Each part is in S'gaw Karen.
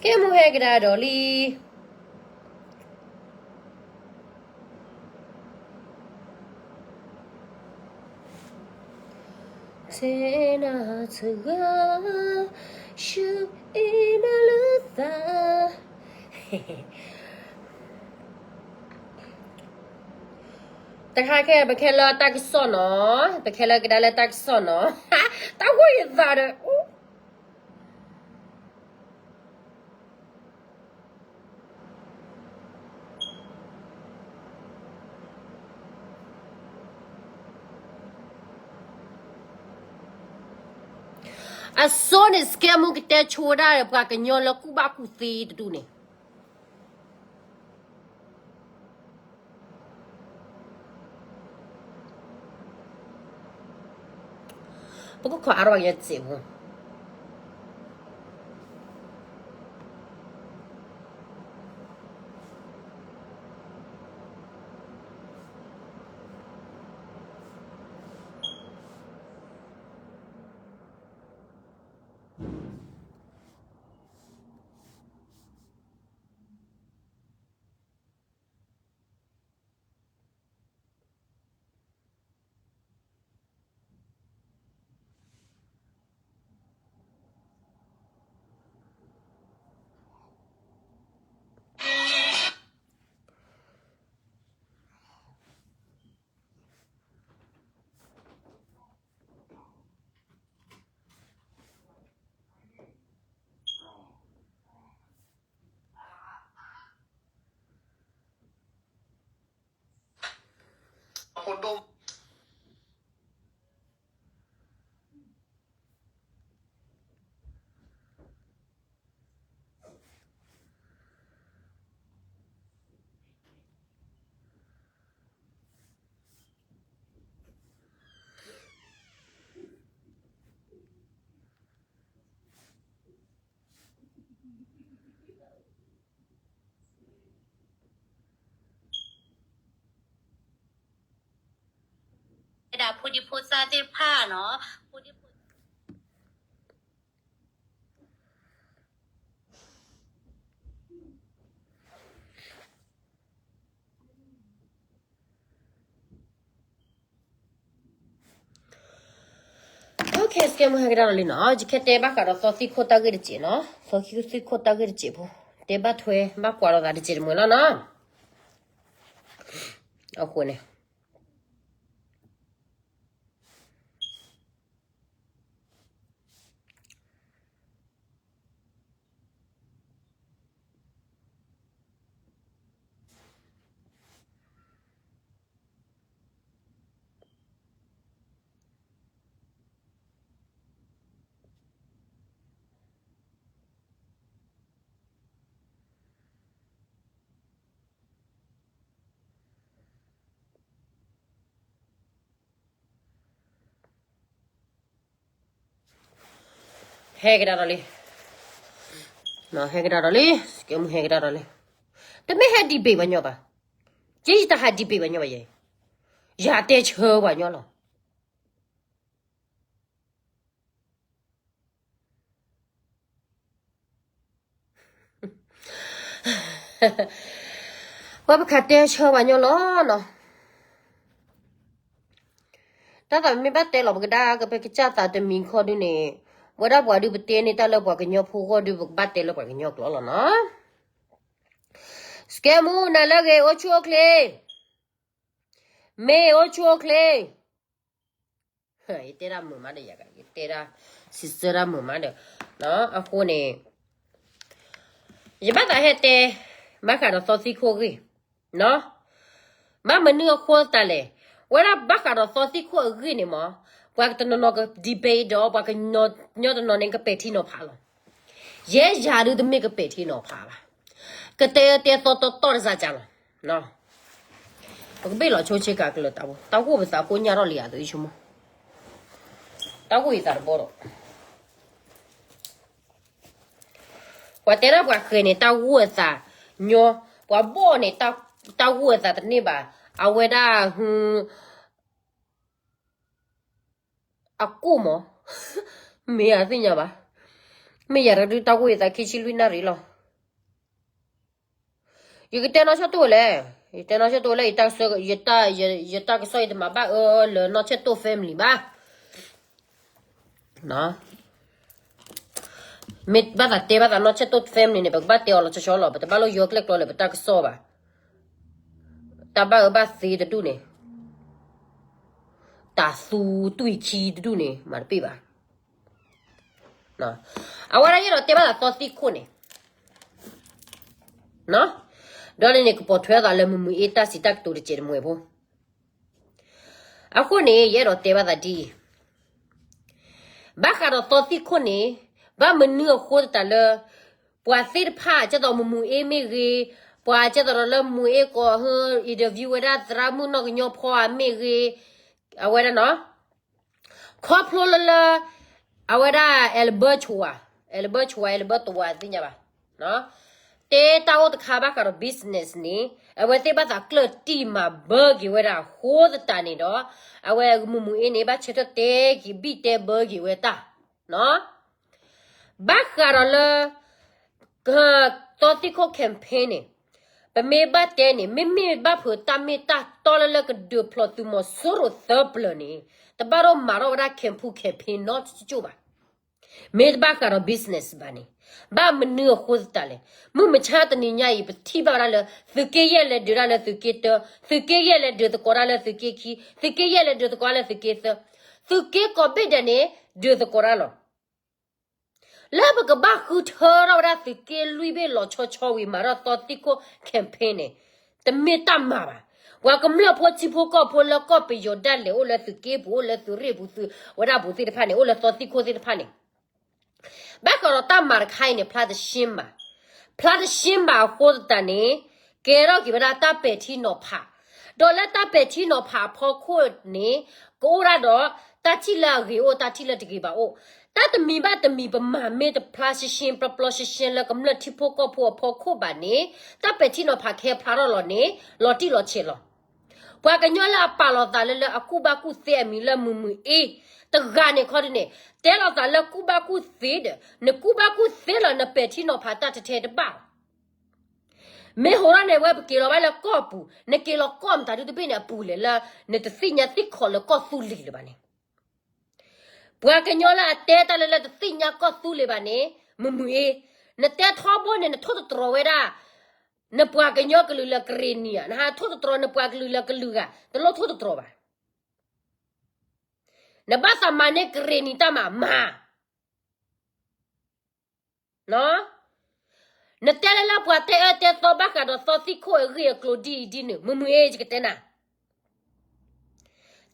ကဲမူဟဲကဒါဒီးလံ. ဆဲနၤစဂၤ ရှုအ့နၤလၢသး တခါခဲ ပခဲလၢတၢ်ကစီၣ်နီၤ, ပခဲလၢကဒါလၢတၢ်ကစီၣ်နီၤ, တၢ်ဝံၢ်ယသးဒီး အစိန့ၣ် စကဲမူကတဲဆိဝဲဒၣ် ပှၤကညီလၢကူၣ်ဘၣ်ကူၣ်သ့တဒူၣ်န့ၣ် ပကခိးအါထီၣ်က့ၤစ့ၢ်ပူၤ. ဒၣ်ဖိဒံဖိသၣ်သ့ၣ်တဖၣ်နီၤ, ဖိဒံဖိ စကဲမူဟဲကဒါဒီးလံနီၤ, ယခဲတဲဘၣ်ဃးဒီးသီသံခိၣ်တၢ်ဂ့ၢ်တစဲးနီၤ, သီသံခိၣ်တၢ်ဂ့ၢ်တစဲးဖိ, တဲဘၣ်ထွဲဘၣ်ကွၢ်လိာ်သးတစဲးတမှဲၤလီၤနီၤ. အဃိန့ၣ် ဟဲကဒါဒီးလံ, ဟဲကဒါဒီးလံ, စကဲမူဟဲကဒါဒီးလံ, တမ့ၢ်ဟဲ debate ပှၤညီဘၣ်, က့ယတဟး debate ပှၤညီဘၣ်ယဲ, ယတဲဆၢပှၤညီလီၤ. ဝဲပခးတဲဆၢပှၤညီလီၤနီၤ, တၢ်သးမ့ၢ်ဘၣ်တဲလီၤပကဒါကပကစၢ်သးတမံၤခီဒုန့ၣ်, ဝဲဒၣ်ပှၤဒုပတဲန့ၢ်တၢ်လၢပှၤကညီဖိဂီၢ်ဒု ပကဘၣ်တဲလၢပှၤကညီကျိာ်လီၤနီၤ. စကဲမူနၤလၢဂ့ၤ အိၣ်ဆူၣ်အိၣ်ချ့, မ့ၢ်အိၣ်ဆူၣ်အိၣ်ချ့ ယတဲဒၣ်မုာ်မးဒီးယၤ, ယတဲဒၣ် sister ဒၣ်မုာ်မးဒီး, အဃိန့ၣ် ယဘၣ်သးဟဲတဲ ဘၣ်ဃးဒီးသီသံခိၣ်အဂ့ၢ်, ဘၣ်မနုၤအဃိသတးလဲၣ်, ဝဲဒၣ်ဘၣ်ဃးဒီးသီသံခိၣ်အဂ့ၢ်န့ၣ်မး, ပှၤတနီၤနီၤက debate ဒီး ပှၤကညီတနီၤန့ၣ် ကပဲာ်ထံနီၤဖးလီၤ. ယဲယၤဒုတမ့ၢ်ကပဲာ်ထံနီၤဖးဘၣ်, ကတဲတဲသီတီတီတစၢ်ကၢ်လီၤ. ပကဘ့ၣ်လီၤဆိဆ့ကၤကလၢာ်တၢ်ဘိ, တၢ်ဂိၢ်ပသးကိးညါထီၣ်လံဧါ သုဆိကမိၣ်, တၢ်ဂိၢ်ယသးတဘီဒီး ပှၤတဲဒၣ်ပှၤဃဲၤန့ၣ် တၢ်ဂိၢ်အသးညီ, ပှၤဘီၣ်န့ၣ် တၢ်ဂိၢ်အသးတန့ၢ်ဘၣ်, အဝဲဒၣ်ဟု အကိၣ်မး, မ့ၢ်အသ့ၣ်ညါဘၣ်, မ့ၢ်ယၤတဒုတၢ်ဂိၢ်ယသးခံဆံလွံၢ်နၣ်ရံၣ်လီၤ. ယကတဲနီၢ်ဆၢၣ်တိၢ်လဲၣ်, ယတဲနီၢ်ဆၢၣ်တိၢ်လဲၣ်, ယတၢ်ကစီၣ် ယတၢ်ကစီၣ်ယတမၤဘၣ်အၢလၢနီၢ်ဆၢၣ်တိၢ် family ဘၣ်. မ့ၢ်ဘၣ်သးတဲဘၣ်သးနီၢ်ဆၢၣ်တိၢ် family န့ၣ် ပကဘၣ်တဲအီၤလီၤဆီဆီလီၤ, ပတဘၣ်လိၣ်ယီကျဲၣ်ကျီလၢပတၢ်ကစီၣ်ဘၣ်. တၢ်ဘၣ်အၢဘၣ်သီတဒူၣ်န့ၣ်, တၢ်သူတွံၢ်ခံတဒူၣ်န့ၣ် မၤတပ့ၢ်ဘၣ်. အဝဲဒၣ်ယအဲၣ်ဒိးတဲဘၣ်သးသီသံၣ်ခိၣ်န့ၣ်, ဒီးန့ၣ်န့ၣ် ကပိာ်ထွဲသးလၢမုၢ်မုၢ်အ့တၢ်စံးတၢ်ကတိၤတစဲးတမှဲၤဖိ. အဃိန့ၣ် ယအဲၣ်ဒိးတဲဘၣ်သးဒ်အံၤ, ဘၣ်ဃးဒီးသီသံၣ်ခိၣ်န့ၣ်, ဘၣ်မနုၤအဃိသတးလၢ ပှၤသ့ၣ်တဖၣ် ကဲသိးမုၢ်မုၢ်အ့မ့ၢ်ဂ့ၤ, ပှၤကဲသိးဒီးလၢမုၢ်အ့ကီးဟၢ interview ဝဲဒၣ်သရၣ်မုၣ်နီၢ်ကညီဖီဧါမ့ၢ်ဂ့ၤ, အဝဲဒၣ်နီၤ ခီဖျိလၢလၢ အဝဲဒၣ် Albert ဆိၣ်ဝါ, Albert ဆိၣ်ဝါ Albert တဝါသ့ၣ်ညါဘၣ်, တဲတၢ်အိၣ်တခါဘၣ်ဃးဒီး business န့ၣ်, အဝဲသ့ၣ်ဘၣ်သးကျၢၢ်တံၢ်မၤဘၢက့ၤဝဲဒၣ်အဃိသတးန့ၣ်ဒီး, အဝဲမုၢ်မုၢ်အ့န့ၣ် ဘၣ်ဆၢထၢၣ်တဲက့ၤဘံၣ်တဲဘၢက့ၤဝဲတၢ် ဘၣ်ဃးဒီးလၢ သီသံၣ်ခိၣ် campaign န့ၣ်, ပမ့ၢ်ဘၣ်တဲန့ၣ် မ့မ့ၢ်ဘၣ်ဖုးတၢ်မ့ၢ်တၢ်တီလၢလၢကဒုးဖျိးသုးမီၤစိရိၤသၢပျၢၤန့ၣ်, တဘၣ်ဒိၣ်မၤထီၣ်ဝဲဒၣ် campaign campaign နီတကၠိၣ်ဘၣ်. မ့ၢ်တဘၣ်ဃးဒီး business ဘၣ်န့ၣ်, ဘၣ်မနုၤအဃိသတးလဲၣ်, မုၢ်မဆါတနံၤညါအံၤ ပထံၣ်ဘၣ်ဝဲဒၣ်လၢ သုးက့ယဲၢ်လဲၤဒုးတၢ်လၢသုးက့တၢ, သုးက့ယဲၢ်လဲၤဒုးသကိးတၢ်လၢသုးက့ခံ, သုးက့ယဲၢ်လဲၤဒုးသကိးတၢ်လၢသုးက့သၢ, သုးက့ကိးဘ့ၣ်ဒဲးန့ၣ် ဒုးသကိးတၢ်လီၤ. လၢပကဘၣ်ဃုထၢထီၣ်ဝဲဒၣ်သုးက့လွံၢ်ဘ့ၣ်လီၤဆီဆီဝံၤ မၤထီၣ်သီသံၣ်ခိၣ် campaign န့ၣ်, တမ့ၢ်တၢ်မၤဘၣ်. ပှၤကမျၢၢ်ဖိထံဖိကီၢ်ဖိလၢကီၢ်ပယီၤဒၣ်လဲာ် အိၣ်လၢသုးက့ပူၤ အိၣ်လၢသုးရ့ၣ်ပူၤ သုးဝဲဒၣ်ပူၤသ့ၣ်တဖၣ်န့ၣ် အိၣ်လၢသီသံၣ်ခိၣ်သ့ၣ်တဖၣ်န့ၣ် ဘၣ်ဃးဒီးတၢ်မၤတခါအံၤန့ၣ် ဖျါတရှင်းဘၣ်. ဖျါတရှင်းဘၣ်အဃိသတးန့ၣ်, ကဲထီၣ်က့ၤဝဲဒၣ်တၢ်ပဲာ်ထံနီၤဖး, ဒီးလၢတၢ်ပဲာ်ထံနီၤဖးအဖီခိၣ်န့ၣ်, ကအိၣ်ဒၣ်ဒီး တၢ်ထံၣ်လၢအဂ့ၤအိၣ် တၢ်ထံၣ်လၢတဂ့ၤဘၣ်အိၣ်, တၢ်တမံၤဘၣ်တမံၤပမၤမ့ၢ်တဖျါရှဲရှဲ ပျီပျီရှဲရှဲလၢကမျၢၢ်ထံဖိကီၢ်ဖိအဖီခိၣ်ဘၣ်န့ၣ်, တၢ်ပဲာ်ထံနီၤဖးကဟဲဖျါထီၣ်လီၤန့ၣ် လီၤတံၢ်လီၤဆဲးလီၤ. ပှၤကညီလၢအပာ်လီၤသးလၢလၢအကူၣ်ဘၣ်ကူၣ်သ့အမံၤလၢမုၢ်မုၢ်အ့, တဂၤန့ၣ်ခီဒုန့ၣ်, တဲလီၤသးလၢကူၣ်ဘၣ်ကူၣ်သ့ဒီး နကူၣ်ဘၣ်ကူၣ်သ့လီၤ နပဲာ်ထံနီၤဖးတၢ်ထဲထဲတဘၣ်လီၤ. မ့ၢ်ဟိးထီၣ်န့ၣ်ဝဲပက့ၤလီၤဘၣ်လၢကီၢ်ပူၤ, နက့ၤလီၤကီၢ်မတၤဒုတဘ့ၣ်န့ၣ်အပူၤလဲၣ်လၢ နတသ့ၣ်ညါသ့ၣ်ခီးလၢကီၢ်သူလ့ၤလၢၤဘၣ်န့ၣ်. ပှၤကညီလၢအတဲတၢ်လၢလၢတသ့ၣ်ညါကီၢ်သူလ့ၤဘၣ်န့ၣ်, မုၢ်မုၢ်အ့, နတဲထီဘိန့ၣ် နထိၣ်သတြီၤဝဲဒၣ် နပှၤကညီကလုာ်လၢကရ့ၣ်နံၤဧါ, နဟးထိၣ်သတြီၤနပှၤကလုာ်လၢကလုာ်ဂၤ, တလိၣ်ထိၣ်သတြီၤဘၣ်. နဘၣ်သးမၤန့ၢ်ကရ့ၣ်နံၤတၢ်မၤမၤ နတဲလၢလၢပှၤတဲအၢတဲသီဘၣ်ဃးဒီးသီသံၣ်ခိၣ်အဂ့ၢ်အကျိၤဒ်အံၤဒ်နုၤ မုၢ်မုၢ်အ့ ယကတဲနၤ,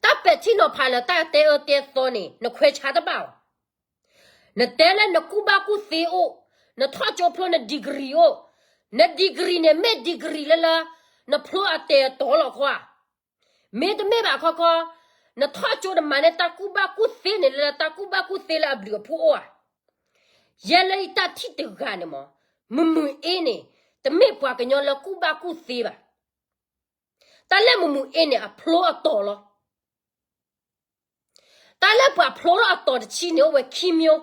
တၢ်ပဲာ်ထံနီၤဖးလၢတၢ်တဲအၢတဲသီန့ၣ် နခွဲးဆါတဘၣ်အီၤ. နတဲလၢနကူၣ်ဘၣ်ကူၣ်သ့အိၣ်, နထီၣ်ကၠိဖျိန degree အိၣ်, န degree န့ၣ်မ့ၢ် degree လၢလၢ နဖျိအတဲာ်အတီၤလီၤခီဧါ. မ့တမ့ၢ်ဘၣ်ခီခီ, နထီၣ်ကၠိနမၤန့ၢ်တၢ်ကူၣ်ဘၣ်ကူၣ်သ့န့ၣ်လၢလၢတၢ်ကူၣ်ဘၣ်ကူၣ်သ့လၢအဘျုးအဖှိၣ်အိၣ်ဧါ. ယဲလၢယတၢ်ထံၣ်တဂၤန့ၣ်မး, မုၢ်မုၢ်အ့န့ၣ် တမ့ၢ်ပှၤကညီလၢကူၣ်ဘၣ်ကူၣ်သ့ဘၣ်. တၢ်လၢမုၢ်မုၢ်အ့န့ၣ် အဖျိအတီၤလီၤ. တၢ်လၢပှၤဖျိထီၣ်အတီၤတဆံန့ၣ် အိၣ်ဝဲခံမျိုး,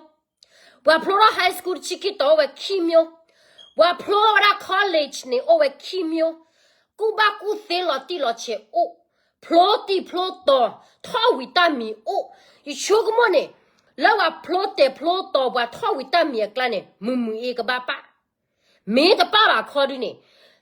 ပှၤဖျိထီၣ် high school တဆံခံတီၤအိၣ်ဝဲခံမျိုး, ပှၤဖျိထီၣ်ဝဲဒၣ် college န့ၣ် အိၣ်ဝဲခံမျိုး, ကူၣ်ဘၣ်ကူၣ်သ့လီၤတံၢ်လီၤဆဲးအိၣ်, ဖျိတံၢ်ဖျိတီၤ, ထီၣ်ဝံၤတၢ်မံၤအိၣ်, ယဆိကမိၣ်န့ၣ်, လၢပှၤဖျိတဲာ်ဖျိတီၤ ပှၤထီၣ်ဝံၤတၢ်မံၤအကျါန့ၣ် မုၢ်မုၢ်အ့ကဘၣ်ပၢ်, မ့ၢ်တပၢ်ဘၣ်ခီဒုန့ၣ်,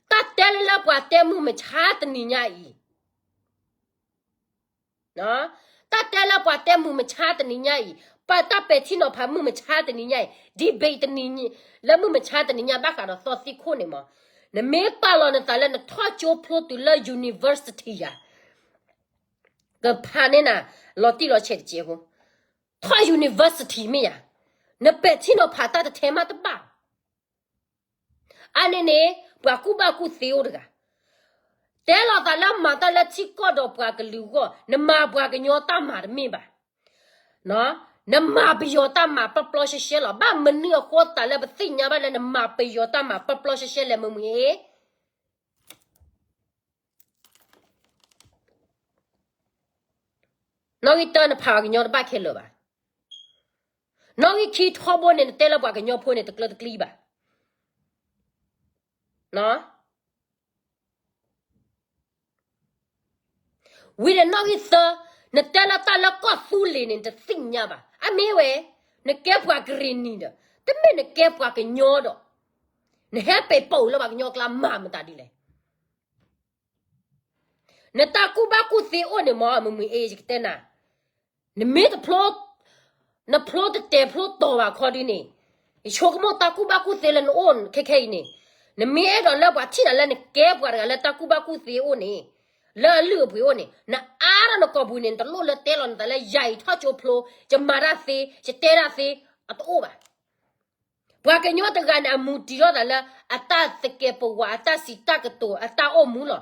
တၢ်တဲလၢလၢပှၤတဲမုၢ်မဆါတနံၤညါအံၤ တၢ်တဲလၢပှၤတဲမုၢ်မဆါတနံၤညါအံၤ, ပတၢ်ပဲာ်ထံနီၤဖးမုၢ်မဆါတနံၤညါအံၤ, debate တနံၤ, လၢမုၢ်မဆါတနံၤညါဘၣ်ဃးဒီးသီသံၣ်ခိၣ်န့ၣ်မး, နမ့ၢ်ပာ်လီၤနသးလၢနထီၣ်ကၠိဖျိတုၤလၢ university ယၤ, ကဖးန့ၢ်နၤ လီၤတံၢ်လီၤဆဲးတစဲးဖိ, ထီၣ် university မ့ၢ်ယၤ, နပဲာ်ထံနီၤဖးတၢ်တထဲမးတဘၣ် အါန့ၣ်န့ၣ် ပှၤကူၣ်ဘၣ်ကူၣ်သ့အိၣ်တဂၤ, တဲလီၤသးလၢမၤတၢ်လၢထံကီၢ်ဒီးပှၤကလုာ်အဂီၢ်, နမၤပှၤကညီတၢ်မၤတမ့ၢ်ဘၣ်. နမၤပယီၤတၢ်မၤပျီပျီရှဲရှဲလီၤ. ဘၣ်မနုၤအဃိသတးလၢပသ့ၣ်ညါဘၣ်လၢနမၤပယီၤတၢ်မၤပျီပျီရှဲရှဲလဲၣ် မုၢ်မုၢ်အ့ နီၣ်ဂံၢ်တၢ နဖးပှၤကညီတဘၣ်ခဲလၢာ်ဘၣ်. နီၣ်ဂံၢ်ခံထီဘိန့ၣ် နတဲလၢပှၤကညီဖိန့ၣ် တကျၢၤတကျံဘၣ်. ဝံၤဒီးနီၣ်ဂံၢ်သၢ, နတဲလၢတၢ်လၢကီၢ်သူလ့ၤန့ၣ် နတသ့ၣ်ညါဘၣ်. အမ့ၢ်ဝဲ, နကဲပှၤကရ့ၣ်နံၤဒီး တမ့ၢ်နကဲပှၤကညီဒီး, နဟဲပ့ၤပိာ်လၢပှၤကညီကျါမၤမတၤဒ်လဲၣ်. နတၢ်ကူၣ်ဘၣ်ကူၣ်သ့အိၣ်န့ၣ်မ့ၢ် မုၢ်မုၢ်အ့ ယကတဲနၤ, နမ့ၢ်တဖျိ, နဖျိတတဲာ်ဖျိတီၤဘၣ်ခီဒ်န့ၣ်, ယဆိကမိၣ်တၢ်ကူၣ်ဘၣ်ကူၣ်သ့လၢနအိၣ်ခဲခဲအံၤန့ၣ်, နမ့ၢ်အဲၣ်ဒိးလၢပှၤထံၣ်နၤလၢနကဲပှၤတဂၤလၢတၢ်ကူၣ်ဘၣ်ကူၣ်သ့အိၣ်န့ၣ်, လၢအလုၢ်အပှ့ၤအိၣ်န့ၣ်, နအါထီၣ်နကိာ်ပူၤန့ၣ် နတလိၣ်လၢတဲလီၤနသးလၢယၤအံၤထီၣ်ကၠိဖျိ, ယမၤတၢ်သ့, ယတဲတၢ်သ့, အတအိၣ်ဘၣ်. ပှၤကညီတဂၤန့ၣ် အမူတံၤထီၣ်သးလၢ အတၢ်သကဲးပဝး အတၢ်စံးတၢ်ကတိၤ အတၢ်အိၣ်မူလီၤ.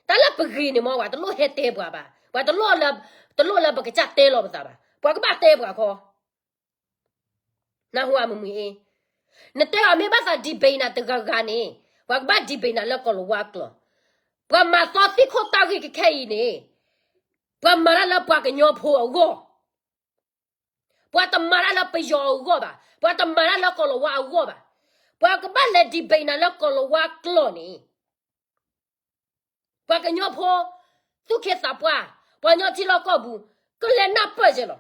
တၢ်လၢပဂ့ၤန့ၣ်မ့ၢ် ပှၤတလိၣ်ဟဲတဲပှၤဘၣ်, ပှၤတလိၣ်လၢ, တလိၣ်လၢပကစၢ်တဲလီၤပသးဘၣ်, ပှၤကဘၣ်တဲပှၤခီ, နၢ်ဟူဧါ မုၢ်မုၢ်အ့. နတဲအီၤမ့ၢ်ဘၣ်သး debate နၤတဂၤဂၤန့ၣ်, ပှၤကဘၣ် debate နၤလၢကီၢ်လၤဝါကျိာ်, ပှၤမၤသီသံခိၣ်တၢ်ဂ့ၢ်ခဲခဲအံၤန့ၣ်, ပှၤမၤတၢ်လၢပှၤကညီဖိအဂီၢ် ပှၤတမၤတၢ်လၢပယီၤအဂီၢ်ဘၣ်, ပှၤတမၤတၢ်လၢကီၢ်လၤဝါအဂီၢ်ဘၣ်, ပှၤကဘၣ်လဲၤ debate နၤလၢကီၢ်လၤဝါကျိာ်န့ၣ်, ပှၤကညီဖိ, သူၣ်က့သးပှၢ်, ပှၤကညီထံလီၢ်ကီၢ်ပူၤ, ကလဲၤနၢ်ပၢၢ်က့ၤလီၤ.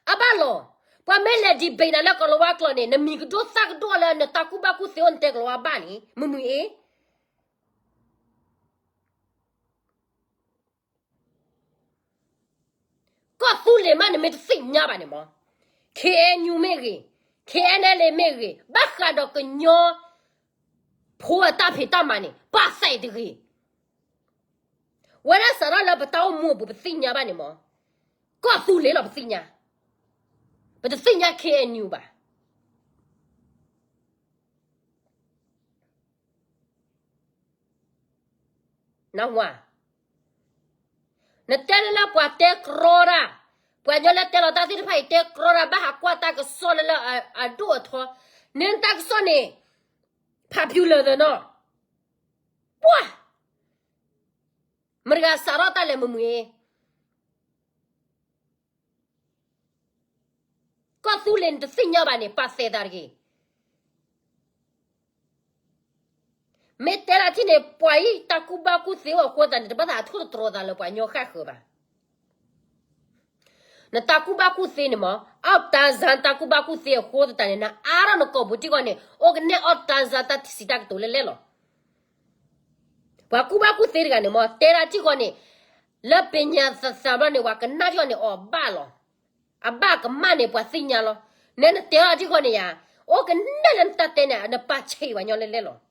အဘၣ်လီၤ, ပှၤမ့ၢ်လဲၤ debate နၤလၢကီၢ်လၤဝါကျိာ်န့ၣ် နမံၤကဒိၣ်သၣ်ကဒိၣ်လၢနတၢ်ကူၣ်ဘၣ်ကူၣ်သ့အိၣ် နတဲကီၢ်လၤဝါဘၣ်န့ၣ် မုၢ်မုၢ်အ့ ကီၢ်သူလ့ၤမး နမ့ၢ်တသ့ၣ်ညါဘၣ်န့ၣ်မ့ၢ်, KNU မ့ၢ်ဂ့ၤ, KNLA မ့ၢ်ဂ့ၤ, ဘၣ်ဃးဒီးကညီဖိအတၢ်ဖံးတၢ်မၤန့ၣ် ပာ်သးတဂ့ၤ. ဝဲဒၣ်စးထီၣ်လၢပတၢ်အိၣ်မူအပူၤ ပသ့ၣ်ညါဘၣ်န့ၣ်မ့ၢ်, ကီၢ်သူလ့ၤလီၤပသ့ၣ်ညါ, ပတသ့ၣ်ညါ KNU ဘၣ်. နၢ်ဟူဧါ, နတဲလၢလၢပှၤတဲကြီတၢ်, ပှၤကညီလၢတဲလီၤတၢ်သ့ၣ်တဖၣ်အံၤ တဲကြီတၢ် ဘၣ်ဟးကွၢ်တၢ်ကစီၣ်လၢလၢအဒိၣ်အထီ, န့ၣ်တၢ်ကစီၣ်န့ၣ် popular သနီၤ, ပှၢ်, မတၤတဂၤစးထီၣ်တၢ်လဲၤမုာ်မုာ်အ့ ကီၢ်သူလ့ၤနတသ့ၣ်ညါဘၣ်န့ၣ် ပာ်သးတဂ့ၤ. မ့ၢ်တဲလၢထံၣ်န့ၣ် ပှၤအံၤတၢ်ကူၣ်ဘၣ်ကူၣ်သ့အိၣ်အဃိသတးန့ၣ် တဘၣ်သးအထူၣ်တတြီၤသးလၢပှၤကညီဃၣ်ဃၢၤဘၣ်. နတၢ်ကူၣ်ဘၣ်ကူၣ်သ့န့ၣ်မ့ၢ် အီၣ်တၢ်စၢ်တၢ်ကူၣ်ဘၣ်ကူၣ်သ့အဃိသတးန့ၣ် နအါထီၣ်နကိာ်ပူၤထံကီၢ်န့ၣ် အိၣ်ကနဲၣ်အီၣ်တၢ်စၢ်တၢ်စံးတၢ်ကတိၤလဲၣ်လဲၣ်လီၤ. ပှၤကူၣ်ဘၣ်ကူၣ်သ့တဂၤန့ၣ်မ့ၢ် တဲဒၣ်ထံကီၢ်န့ၣ် လၢပညါသးသးဘျီန့ၣ် ပှၤကနၣ်ထံကီၢ်န့ၣ် အီၣ်ဘၣ်လီၤ. အဘၣ်ကမၣ်န့ၣ် ပှၤသ့ၣ်ညါလီၤ. နဲနတဲအီၤထံကီၢ်န့ၣ်ယါ, အိၣ်ကနဲၣ်လၢနတၢ်တဲန့ၣ် နပာ်ဆံးပှၤညီလဲၣ်လဲၣ်လီၤ.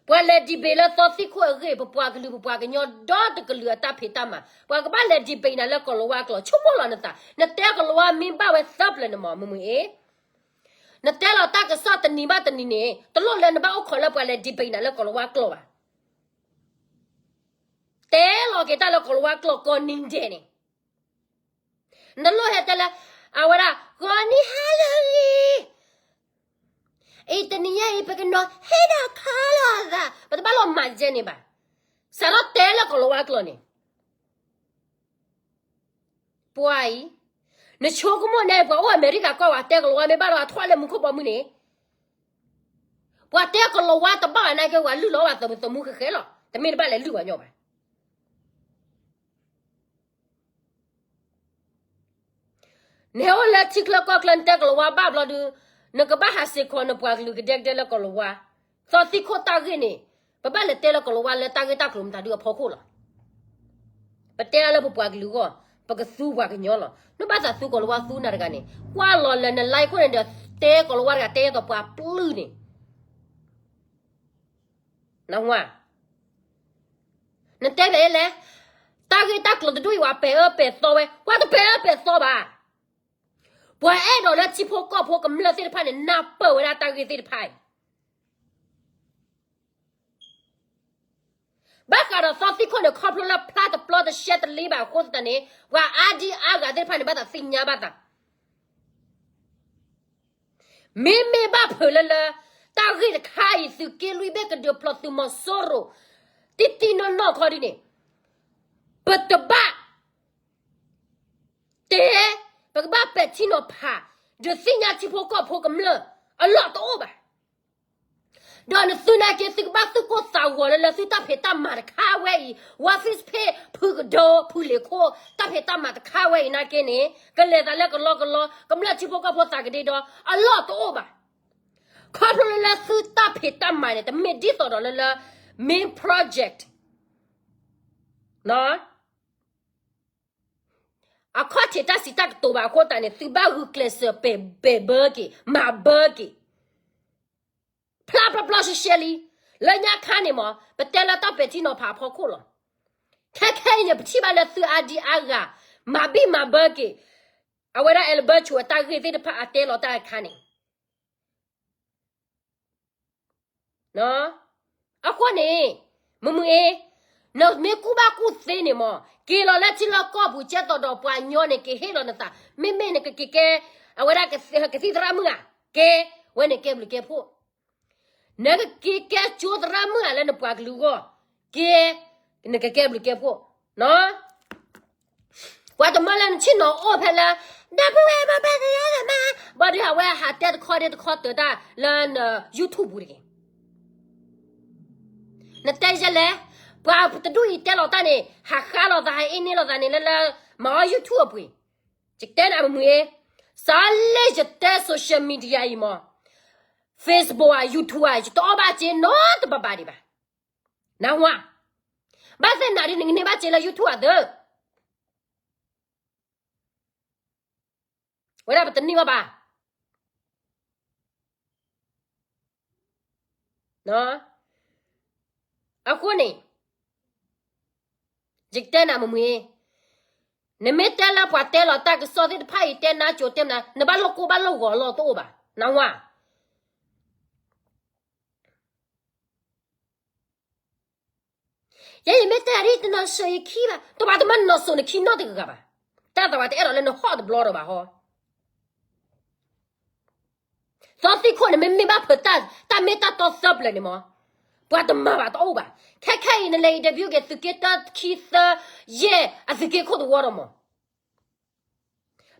ပှၤလဲၤ debate လၢသီသံခိၣ်အဂ့ၢ် ပပှၤကလုာ်ပပှၤကညီဒီတကလုာ်အတၢ်ဖံးတၢ်မၤ, ပှၤကဘၣ်လဲၤ debate နၤလၢကီၢ်လၤဝါကျိာ် ဆိကမိၣ်လီၤနသး, နတဲကီၢ်လၤဝါမ့ၢ်ဘၣ်ဝဲသၢပျၢၤန့ၣ်မ့ၢ် မုၢ်မုၢ်အ့ နတဲလီၤတၢ်ကစီၣ်တနံၤဘၣ်တနံၤန့ၣ် တလိၣ်လၢနဘၣ်အိၣ်ခိးလၢပှၤလဲၤ debate နၤလၢကီၢ်လၤဝါကျိာ်ဘၣ်. တဲလီၤက့ၤတၢ်လၢကီၢ်လၤဝါကျိာ်ကိးနံၤဒဲးန့ၣ်, နလိၣ်ဟဲတဲလၢ အဝဲဒၣ် ဂီၤနံၤဟါလၢအဂ့ၤ အံၤတနံၤညါအံၤ ပကနီၤဟ့ၣ်ဒီးခီလီၤသး ပတဘၣ်လီၤမၤကဲန့ၣ်ဘၣ်. စးထီၣ်တဲလၢကီၢ်လၤဝါကျိာ်န့ၣ် ပှၤအံၤ, နဆိကမိၣ်န့ၣ် ပှၤအိၣ်အမဲရကၤကီၢ်ဝဲတဲကီၢ်လၤဝါမ့ၢ်ဘၣ်ဒီး အထွဲလၢမူခိၣ်ဘီမုၢ်န့ၣ်, ပှၤတဲကီၢ်လၤဝါတဘၣ်ဘၣ်နာ်က့ ပှၤလုၢ်လီၤဘၣ်သမူသမူဃဲဃဲလီၤ. တမ့ၢ်တဘၣ်လဲၤလုၢ်ပှၤညီဘၣ်. နဟဲအိၣ်လၢထံချၢကီၢ်ချၢ နတဲကီၢ်လၤဝါဘၣ်ဘျီဒုး, နကဘၣ်ဟးစ့ၢ်ကီးနပှၤကလုာ်ကဒဲကဒဲလၢကီၢ်လၤဝါ, သီသံခိၣ်တၢ်ဂ့ၢ်န့ၣ်, ပဘၣ်လဲၤတဲလၢကီၢ်လၤဝါလၢတၢ်ဂ့ၢ်တၢ်ကျိၤမတၤဒုးအဖီခိၣ်လီၤ. ပတဲလၢပပှၤကလုာ်အဂီၢ်, ပကသူပှၤကညီလီၤ. နဘၣ်သးသူကီၢ်လၤဝါသူနၤတဂၤန့ၣ်, ကွၢ်လီၤလၢန live ခိၣ်န့ၣ်ဒီး တဲကီၢ်လၤဝါတဂၤတဲသိးပှၤပျုၢ်န့ၣ် နၢ်ဟူဧါ, နတဲလဲၣ်လဲၣ်, တၢ်ဂ့ၢ်တၢ်ကျိၤတဒူၣ်အံၤ ပှၤပဲာ်အၢပဲာ်သီဝဲ, ပှၤတပဲာ်အၢပဲာ်သီဘၣ်. ပှၤအဲၣ်ဒိးလၢထံဖိကီၢ်ဖိကမျၢၢ်သ့ၣ်တဖၣ်န့ၣ် နၢ်ပၢၢ်ဝဲဒၣ်တၢ်ဂ့ၢ်သ့ၣ်တဖၣ်အံၤ ဘၣ်ဃးဒီးသီသံခိၣ်န့ၣ် ခီဖျိလၢဖျါတပျီတရှဲတလ့ဘၣ်အဃိသတးန့ၣ် ပှၤအါဒံအါဂၤသ့ၣ်တဖၣ်န့ၣ် ဘၣ်သးသ့ၣ်ညါဘၣ်သး မ့မ့ၢ်ဘၣ်ဖုးလၢလၢ တၢ်ဂ့ၢ်တခါအံၤ သုးက့လွံၢ်ဘ့ၣ်ကဒုးဖျိးသုးမီၤစိရိၤ တံၢ်တံၢ်နီၢ်နီၢ်ခီဒ်န့ၣ်, ပတဘၣ်တဲ, ပကဘၣ်ပဲာ်ထံနီၤဖး ဒုးသ့ၣ်ညါထံဖိကီၢ်ဖိကမျၢၢ်အလီၢ်တအိၣ်ဘၣ်. ဒီးနသုနာ်က့ သုကဘၣ်သူၣ် ဂီၤလၢလၢသုတၢ်ဖံးတၢ်မၤတခါဝဲအံၤ, ဝါ Facebook ဖုကဒိ ဖုလ့ၤခိၣ် တၢ်ဖံးတၢ်မၤတခါဝဲအံၤနာ်က့န့ၣ် ကလဲၤသးလၢကလီကလီ ကမျၢၢ်ထံဖိကီၢ်ဖိသးကဒ့ဒီ အလီၢ်တအိၣ်ဘၣ်. ခီဖျိလၢလၢသုတၢ်ဖံးတၢ်မၤန့ၣ် တမ့ၢ်ဒ်သိးဒီးလၢလၢ main project အခီၣ်ထံးတၢ်စံးတၢ်ကတိၤဘၣ်အဃိသတးန့ၣ် သုဘၣ်ဂုာ်ကျဲးစၢးပဲာ်ဘၢက့ၤ မၤဘၢက့ၤ ဖျါပျီပျီရှဲရှဲလံ. လၢညါခါန့ၣ်မ့ၢ် ပတဲလၢတၢ်ပဲာ်ထံနီၤဖးအဖီခိၣ်လီၤ. ခဲခဲအံၤန့ၣ် ပထံၣ်ဘၣ်လၢသုအါဒံအါဂၤ မၤဘံၣ်မၤဘၢက့ၤ အဝဲဒၣ် Alberto အတၢ်ဂ့ၢ်သ့ၣ်တဖၣ်အတဲလီၤတၢ်အခါန့ၣ် အဃိန့ၣ် မုာ်မုာ်အ့ နမ့ၢ်ကူၣ်ဘၣ်ကူၣ်သ့န့ၣ်မ့ၢ် က့ၤလီၤလၢထံလီၢ်ကီၢ်ပူၤ ကဲသိးဒီးပှၤညီန့ၣ် ကဟ့ၣ်လီၤနသး, မ့မ့ၢ်နကက့ၤကဲ အဝဲဒၣ်ကသံၣ်သရၣ်မုၣ်ဧါ, ကဲဝဲန့ၣ်ကဲဘျုးကဲဖှိၣ်, နကက့ၤကဲကၠိသရၣ်မုၣ်ဧါလၢနပှၤကလုာ်အဂီၢ်, ကဲ နကကဲဘျုးကဲဖှိၣ်နီၤ. ပှၤတမၢလၢနဆ့ၣ်နီၤအိၣ်ဖဲလၢ ဒီပုၢ်ဝဲၢ်မ့ၢ်ပှၤကညီမး, ဘၣ်ဒီးအဝဲဟးတဲတခီဒ့တခီတၢၤတၢ်လၢန YouTube ပူၤတဂ့ၤ. နတဲယဲလဲၣ်, ပှၤတဒူၣ်အံၤတဲလီၤတၢ်န့ၣ် ဟးဃါလိာ်သး ဟးအ့န့ၢ်လိာ်သးန့ၣ် လၢလၢ မၤအီၣ် YouTube အပှ့ၤ, ယတဲနၤမုာ်မုာ်အ့, စးလၢယတဲ social media အံၤမ့ၢ် Facebook ဧါ YouTube ဧါ ယတအီၣ်ဘၣ်စ့နီတဘးဘးဒံးဘၣ်. နၢ်ဟူဧါ, ဘၣ်သ့ၣ်နၤဒ်နကန့ၢ်ဘၣ်စ့လၢ YouTube အသၢ ဝဲဒၣ်ပတန့ၢ်ဘၣ်ဘၣ်. အဃိန့ၣ် ယကတဲနၤမုာ်မုာ်အ့, နမ့ၢ်တဲလၢပှၤတဲလီၤတၢ်ကစီၣ်သ့ၣ်တဖၣ်အံၤ တဲနါစိၤတဲမနၤ နဘၣ်လိၣ်ကိၢ်ဘၣ်လိၣ်ဂီၤလီၤတအိၣ်ဘၣ် နၢ်ဟူဧါ. ယဲယမ့ၢ်တဲဒ်တနီၤစိၤယခံဘၣ်, တဘၣ်တမၤနီၤစိၤနခံနီတဂၤဘၣ်. တၢ်သးဝဲတအဲၣ်ဒိးလၢနဟီၣ်တဘျီဒီးဘၣ်ဟီ. သီသံၣ်ခိၣ်န့ၣ် မ့မ့ၢ်ဘၣ်ဖုးတၢ် တၢ်မ့ၢ်တၢ်တီသၢပျၢၤန့ၣ်မး, ပှၤတမၤဘၣ်တအိၣ်ဘၣ်. ခဲခဲအံၤ နလဲၤ interview က့ၤ သုးက့တၢ ခံ သၢ ယဲၢ် အသုးက့ခိၣ်တဝီဒီးမး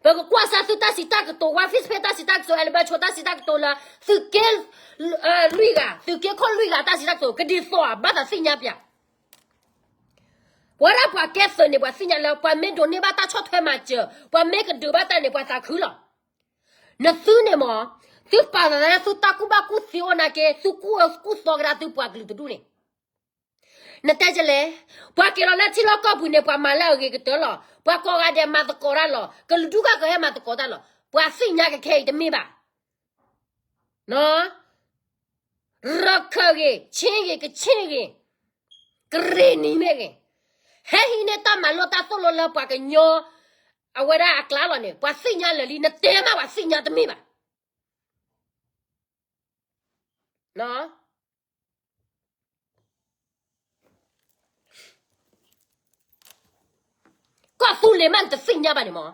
ပကကွၢ်စၢ်သုတၢ်စံးတၢ်ကတိၤ ဝါ Facebook တၢ်စံးတၢ်ကတိၤ Alberto တၢ်စံးတၢ်ကတိၤလၢ သုးက့ လွံၢ်ဂၤ သုးက့ခိၣ်လွံၢ်ဂၤတၢ်စံးတၢ်ကတိၤ ကဒ်သိးဧါ ဘၣ်သးသ့ၣ်ညါပျး. ပဝဲဒၣ်ပှၤကဲသုးန့ၣ် ပှၤသ့ၣ်ညါလၢ ပှၤမ့ၢ်ဒိးန့ၢ်ဘၣ်တၢ်ဆီၣ်ထွဲမၤစၢၤ ပှၤမ့ၢ်ကဒုးဘၣ်တၢ်န့ၣ် ပှၤသးခုလီၤ. နသုန့ၣ်မး သုပာ်သးလၢသုတၢ်ကူၣ်ဘၣ်ကူၣ်သ့အိၣ်နာ်က့ သုကူၣ်ကူၣ်သီကဒါသုပှၤကလုာ်တဒူၣ်န့ၣ် နတဲကလဲၣ်, ပှၤက့ၤလီၤလၢထံလီၢ်ကီၢ်ပူၤန့ၣ် ပှၤမၤလၢအဂ့ၤကတၢၢ်လီၤ. ပှၤကိးဂၤဒဲးမၤသကိးတၢ်လီၤ. ကလုာ်ဒူၣ်ကကဟဲမၤသကိးတၢ်လီၤ. ပှၤသ့ၣ်ညါကခဲအံၤတမ့ၢ်ဘၣ်. ရခၢၣ်ဂ့ၤ ခ့ၣ်ဂ့ၤ ကခ့ၣ်ဂ့ၤ ကရ့ၣ်နံၤမ့ၢ်ဂ့ၤ, ဟဲဟံးန့ၢ်တၢ်မၤလိတၢ်သိၣ်လိလၢပှၤကညီ အဝဲဒၣ်အကျါလီၤန့ၣ် ပှၤသ့ၣ်ညါလၢာ်လံ နတဲမးပှၤသ့ၣ်ညါတမ့ၢ်ဘၣ်. ကီၢ်သူလ့ၤမးနတသ့ၣ်ညါဘၣ်န့ၣ်မး,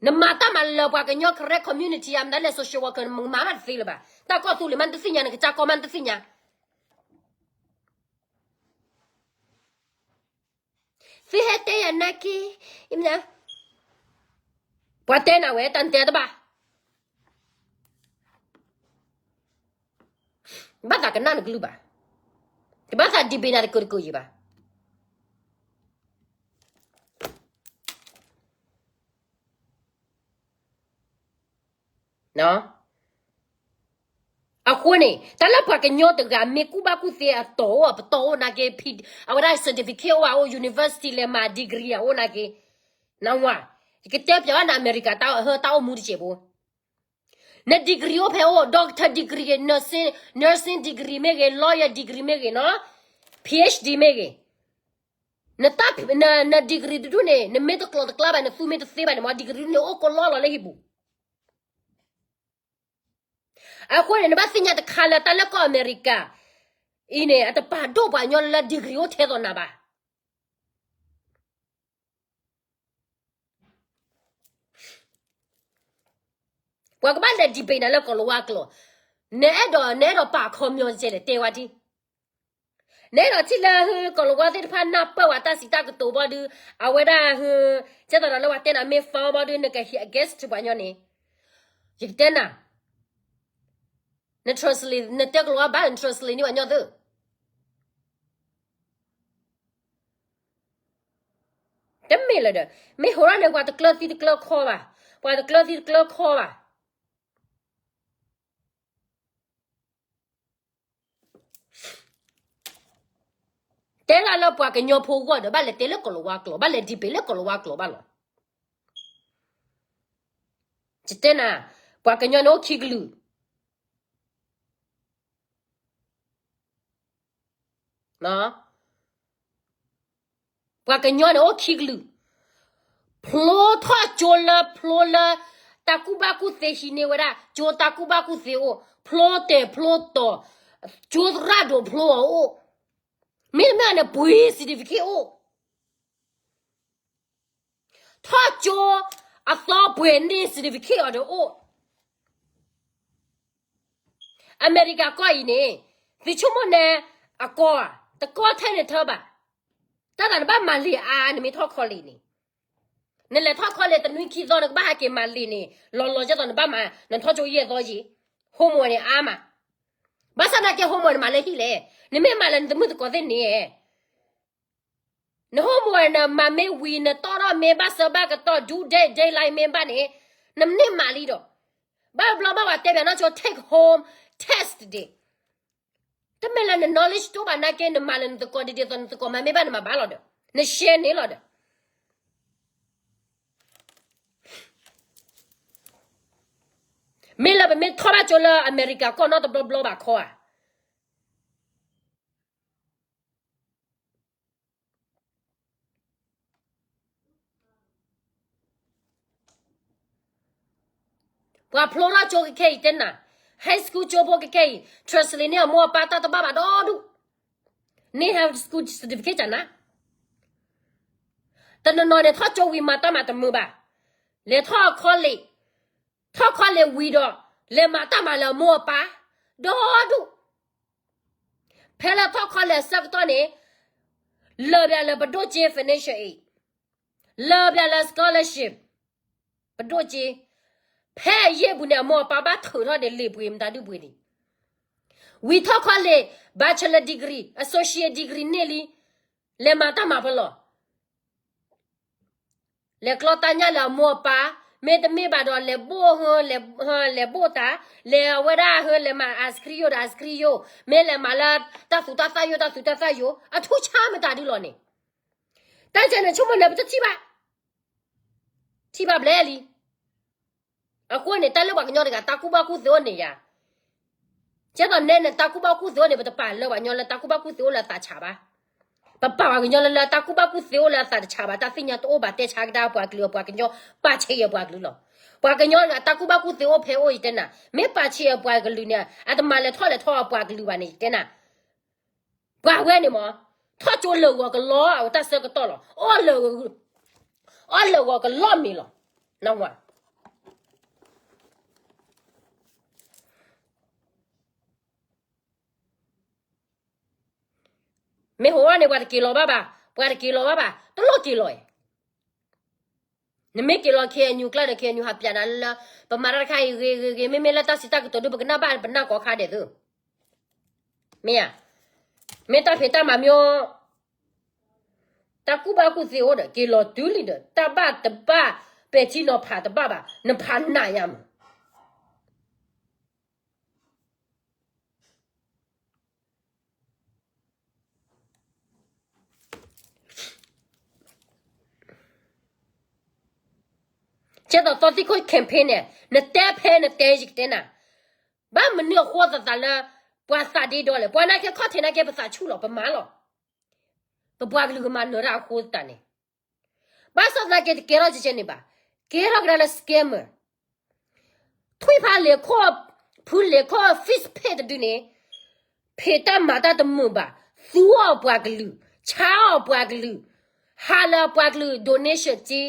နမၤတၢ်မၤလၢပှၤကညီ Karen community အမတၤလဲၣ် social worker နမၤမးတသ့လၢၤဘၣ်, တၢ်ကီၢ်သူလ့ၤမးနတသ့ၣ်ညါ နကစၢ်ကီၢ်မးနတသ့ၣ်ညါ သုဟဲတဲယၤနာ်က့, ပှၤတဲနၤဝဲ တၢ်နတဲတဘၣ်, ဘၣ်သးကနၣ်နကလုၢ်ဘၣ်, တဘၣ်သးဒံးဘ့နၤတကၢၢ်တကၢၢ်ယံၤဘၣ်. အဃိန့ၣ် တၢ်လၢပှၤကညီတဂၤ မ့ၢ်ကူၣ်ဘၣ်ကူၣ်သ့အတီၤအိၣ် အပတီၢ်အိၣ်နာ်က့, အဝဲဒၣ် certificate အိၣ်ဘၣ်အိၣ် university လဲၤမၤ degree အအိၣ်နာ်က့, နဝၤ, ယကတဲပျးဝဲန America တၢ်အဟၢတၢ်အိၣ်မူတစဲးဖိ, န degree အိၣ်ဖဲအိၣ် doctor degree ဂ့ၤ nursing, nursing degree မ့ၢ်ဂ့ၤ lawyer degree မ့ၢ်ဂ့ၤနီၤ, PhD မ့ၢ်ဂ့ၤ, န degree တဒူၣ်န့ၣ် နမ့ၢ်တကျိၤတကျါဘၣ် နသူမ့ၢ်တသ့ဘၣ်န့ၣ်မး degree န့ၣ်အိၣ်ကိးလီလီၤလၢဟံၣ်ပူၤ အဃိန့ၣ် နဘၣ်သ့ၣ်ညါတခါလၢတၢ်လၢကီၢ်အမဲရကၤ အံၤန့ၣ် အတပာ်ဒိၣ်ပှၤကညီလၢ degree အိၣ်ထဲသိးနၤဘၣ်. ပှၤကဘၣ်လဲၤ debate နၤလၢကီၢ်လၤဝါကျိာ်, နအဲၣ်ဒိး နအဲၣ်ဒိးပာ်ခီပညီကဲလဲၣ် တဲဝဲဒၣ် နအဲၣ်ဒိးထံၣ်လၢဟု ကီၢ်လၤဝါသ့ၣ်တဖၣ်နၢ်ပၢၢ်ဝဲတၢ်စံးတၢ်ကတိၤဘီဒုး အဝဲဒၣ်ဟု ကဲသိးဒီးလၢပှၤတဲနၤမ့ၢ် foul ဘီဒုး နကဟ့ၣ် against ပှၤညီန့ၣ်, ယကတဲနၤ, န translate နတဲကီၢ်လၤဝါဘၣ် န translate န့ၢ်ပှၤညီသု, တမ့ၢ်လၢၤဒီး မ့ၢ်ဟိးထီၣ်န့ၣ် ပှၤတကျၢၤသံတကျၢၤခီဘၣ်, ပှၤတကျၢၤသံတကျၢၤခီဘၣ်. တဲလၢလၢပှၤကညီဖိအဂီၢ်ဒီး ဘၣ်လဲၤတဲလၢကီၢ်လၤဝါကျိာ်, ဘၣ်လဲၤဒံးပ့ၤလၢကီၢ်လၤဝါကျိာ်ဘၣ်လီၤ. ယတဲနၤ, ပှၤကညီန့ၣ်အိၣ်ခံကလုာ်, ပှၤကညီန့ၣ်အိၣ်ခံကလုာ်, ဖျိထီၣ်ကၠိလၢဖျိလၢ တၢ်ကူၣ်ဘၣ်ကူၣ်သ့ဟံးန့ၢ်ဝဲဒၣ် ကၠိတၢ်ကူၣ်ဘၣ်ကူၣ်သ့အိၣ်, ဖျိတဲာ်ဖျိတီၤ, ကၠိသရၣ်ဒိၣ်ဖျိအီၤအိၣ်, မ့တမ့ၢ်န့ၣ် ပှ့ၤ certificate အိၣ်, ထီၣ်ကၠိအသီပှဲၤန့ၢ် certificate အီၤဒီးအိၣ်. အမဲရကၤကီၢ်အံၤန့ၣ် သုဆိကမိၣ်န့ၣ် အကီၢ်ဧါ, တကီၢ်ထဲန့ၣ်ထၢဘၣ်. တၢ်သးနဘၣ်မၤလံာ်အါ နမ့ၢ်ထီၣ် college န့ၣ်, နလဲၤထီၣ် college တနွံခံသီ နကဘၣ်ဟဲက့ၤမၤလံာ်န့ၣ် လီၤလီၤကဲသိးနဘၣ်မၤ နထီၣ်ကၠိယဲၢ်သီယံၤ, homework န့ၣ်အါမး. ဘၣ်ဆၣ်သနာ်က့ homework န့ၣ်မၤလၢဟံၣ်လဲၣ်, နမ့ၢ်မၤလၢနတမုၣ်သကိးသ့ၣ်န့ၣ် န homework နမၤမ့ၢ်ဝံၤ နတီၢ်ထီၣ်မ့ၢ်ဘၣ်ဆၢဘၣ်ကတီၢ် due date deadline မ့ၢ်ဘၣ်န့ၣ် နမ့ၢ်မၤလံဒီး ဘၣ်ဘျီဘၣ်ဝဲတဲဘၣ်နီၢ်ဆိ take home test ဒ့ၣ်, တမ့ၢ်လၢန knowledge တအိၣ်ဘၣ်နာ်က့ နမၤလၢနသကိးဒ်ဒ်သိးနသကိးမၤမ့ၢ်ဘၣ်နမၤဘၣ်လီၤဒီး န share န့ၣ်လီၤဒီး မ့ၢ်လၢပမ့ၢ်ထီၣ်ဘၣ်ကၠိလၢအမဲရကၤကီၢ်နီတဘျီဘျီဘၣ်ခီဧါ. ပှၤဖျိထီၣ်ကၠိကခဲအံၤတဲနၤ, high school ကၠိဖိကခဲအံၤ translate န့ၢ်အမိၢ်အပၢ်တၢ်တဘၣ်ဘၣ်ဒီဒူၣ်, န့ၢ် high school certificate ကနၤ, တနီၤနီၤန့ၣ် ထီၣ်ကၠိဝံၤမၤတၢ်မၤတမုာ်ဘၣ်, လဲၤထီၣ် college, ထီၣ် college ဝံၤဒီး လဲၤမၤတၢ်မၤလၢအမိၢ်အပၢ် ဒီဒူၣ်. ဖဲလၢထီၣ် college အဆၢကတီၢ်န့ၣ် လၢပျၢၤလၢပဒိၣ်က့ financial aid, လၢပျၢၤလၢ scholarship, ပဒိၣ်က့, ဖဲအယံာ်ပူၤန့ၣ် အမိၢ်အပၢ်ဘၣ်ထုးထီၣ်ဒီးလံာ်ပှ့ၤမတၤဒုၣ်ပှ့ၤဒံး, ဝံၤထီၣ် college, bachelor degree, associate degree န့ၢ်လံ, လဲၤမၤတၢ်မၤပလီၢ် လဲၤကျီတၢ်ညၣ်လၢအမိၢ်အပၢ်, မ့တမ့ၢ်ဘၣ်ဒီး လဲၤဘိၣ်ဟ, လဲၤဘိၣ်တၢ်, လဲၤအဝဲဒၣ်ဟ, လဲၤမၤ ice cream ယိာ်ဒီး ice cream ယိာ်, မ့ၢ်လဲၤမၤလၢတၢ်သူတၢ်သၣ်ယိာ် တၢ်သူတၢ်သၣ်ယိာ်, အထူၣ်ဆါမတၤဒုလီၤန့ၣ်, တၢ်ကဲန့ၣ်ဆိကမိၣ်န့ၣ် ပတထံၣ်ဘၣ်, ထံၣ်ဘၣ်ဘျဲလံ. အဃိန့ၣ် တၢ်လၢပှၤကညီတဂၤ တၢ်ကူၣ်ဘၣ်ကူၣ်သ့အိၣ်န့ၣ်ယၤ, ကဲသိးနဲန့ၣ် တၢ်ကူၣ်ဘၣ်ကူၣ်သ့အိၣ်န့ၣ် ပတပာ်လၢပှၤကညီလၢတၢ်ကူၣ်ဘၣ်ကူၣ်သ့အိၣ်လၢအသးဆးဘၣ်. ပပာ်ပှၤကညီလၢလၢတၢ်ကူၣ်ဘၣ်ကူၣ်သ့အိၣ်လၢအသးတဆးဘၣ်, တၢ်သ့ၣ်ညါတအိၣ်ဘၣ်တဲဆါကဒါပှၤကလုာ် ပှၤကညီပာ်ဆံးအပှၤကလုာ်လီၤ. ပှၤကညီတဂၤ တၢ်ကူၣ်ဘၣ်ကူၣ်သ့အိၣ်ဖဲအိၣ်ယတဲနၤ, မ့ၢ်ပာ်ဆံးအပှၤကလုာ်န့ၣ် အတမၤလဲၤထီၣ်လဲၤထီအပှၤကလုာ်ဘၣ်န့ၣ် ယတဲနၤ, ပှၤဝဲန့ၣ်မ့ၢ် ထီၣ်ကၠိလၢာ်ဂီၤကလီအဝဲတၢ်ဆၢကတီၢ်လီၤ. အီၣ်လၢာ်ဂီၤကလီမ့ၤလီၤ. မ့ၢ်ဟိဝဲန့ၣ် ပှၤတက့ၤလီၤဘၣ်ဘၣ်, ပှၤတက့ၤလီၤဘၣ်ဘၣ်, တလိၣ်က့ၤလီၤအံၤ. နမ့ၢ်က့ၤလီၤ KNU ကျါဒီး KNU ဟးပျးနၤလၢ ပမၤတၢ်တခါအံၤဂ့ၤဂ့ၤဂ့ၤ, မ့မ့ၢ်လၢတၢ်စံးတၢ်ကတိၤဒုး ပကနၣ်ဘၣ်ပနၢ်ကိးခါဒဲးသု. မ့ၢ်ဧါ, မ့ၢ်တၢ်ဖံးတၢ်မၤမ့ၢ် တၢ်ကူၣ်ဘၣ်ကူၣ်သ့အိၣ်ဒီး က့ၤလီၤတုၤလံဒီး တၢ်ဘၣ်တဘၣ် ပဲာ်ထံနီၤဖးတဘၣ်ဘၣ်, နဖးနးယါမး. ကဲသိးသီသံၣ်ခိၣ် campaign န့ၣ် နတဲဖဲနတဲယကတဲနၤ, ဘၣ်မနုၤအဃိသးသးလၢ ပှၤသးဒ့ဒီလဲၣ်, ပှၤနာ်က့ခီၣ်ထံးနာ်က့ပသးဆူၣ်လီၤ ပမၤလီၤ. ပပှၤကလုာ်ကမၤနၢၤတၢ်အဃိသတးန့ၣ်, ဘၣ်ဆၣ်သနာ်က့တကဲထီၣ်ကဲကဲန့ၣ်ဘၣ်, ကဲထီၣ်ကဒါလၢ scammer. ထွံၣ်ဖးလဲၤခီၣ်, ဖုလဲၤခီၣ် fish ဖဲတဒုန့ၣ်, ဖံးတၢ်မၤတၢ်တမုာ်ဘၣ်, သူအီၣ်ပှၤကလုာ်, ဆါအီၣ်ပှၤကလုာ်, ဟးလၢပှၤကလုာ် donation စ့,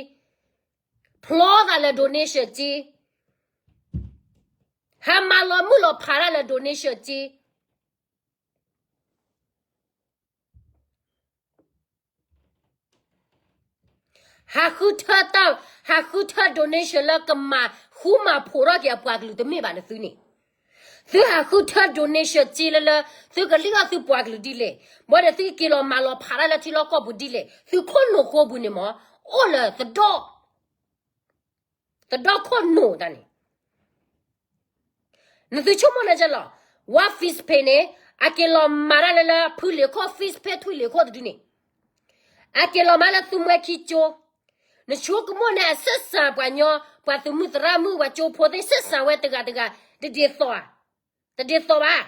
ဖျီသးလၢ donation စ့, ဟးမၤလီၤမုၢ်လီၤဖးတၢ်လၢ donation စ့ ဟးဃုထၢတၢ်, ဟးဃုထၢ donation လၢကမၤဃူမၤဖိးထီၣ်က့ၤအပှၤကလုာ်တမ့ၢ်ဘၣ်န့ၣ်သုန့ၣ်, သုဟးဃုထၢ donation စ့လၢလၢ သုကလံၣ်အီၣ်သုပှၤကလုာ်ဒ်လဲၣ်, ဘၣ်ဒီးသုက့ၤလီၤမၤလီၤဖးတၢ်လၢထံလီၢ်ကီၢ်ပူၤဒ်လဲၣ်, သုခိၣ်နူာ်ဃိပူၤန့ၣ်မ့ၢ် အိၣ်လၢသဒီၣ်, သဒီၣ်ခိၣ်နိၣ်တၢ်န့ၣ် နသုဆိကမိၣ်န့ၣ်ကလီၤ, ဝါ Facebook န့ၣ် အက့ၤလီၤမၤတၢ်လၢလၢ ဖုလ့ၤခိၣ် Facebook ထွံၣ်လ့ၤခိၣ်တဒုန့ၣ်, အက့ၤလီၤမၤလၢသုမှဲခံကၠိ, နဆိကမိၣ်န့ၣ် အဆက်ဆံပှၤညီ, ပှၤသုးမုၢ်သရၣ်မုၣ် ပှၤကၠိဖိသ့ၣ် ဆက်ဆံဝဲတဂၤတဂၤ, တဒ်သိးဧါ, တဒ်သိးဘၣ်.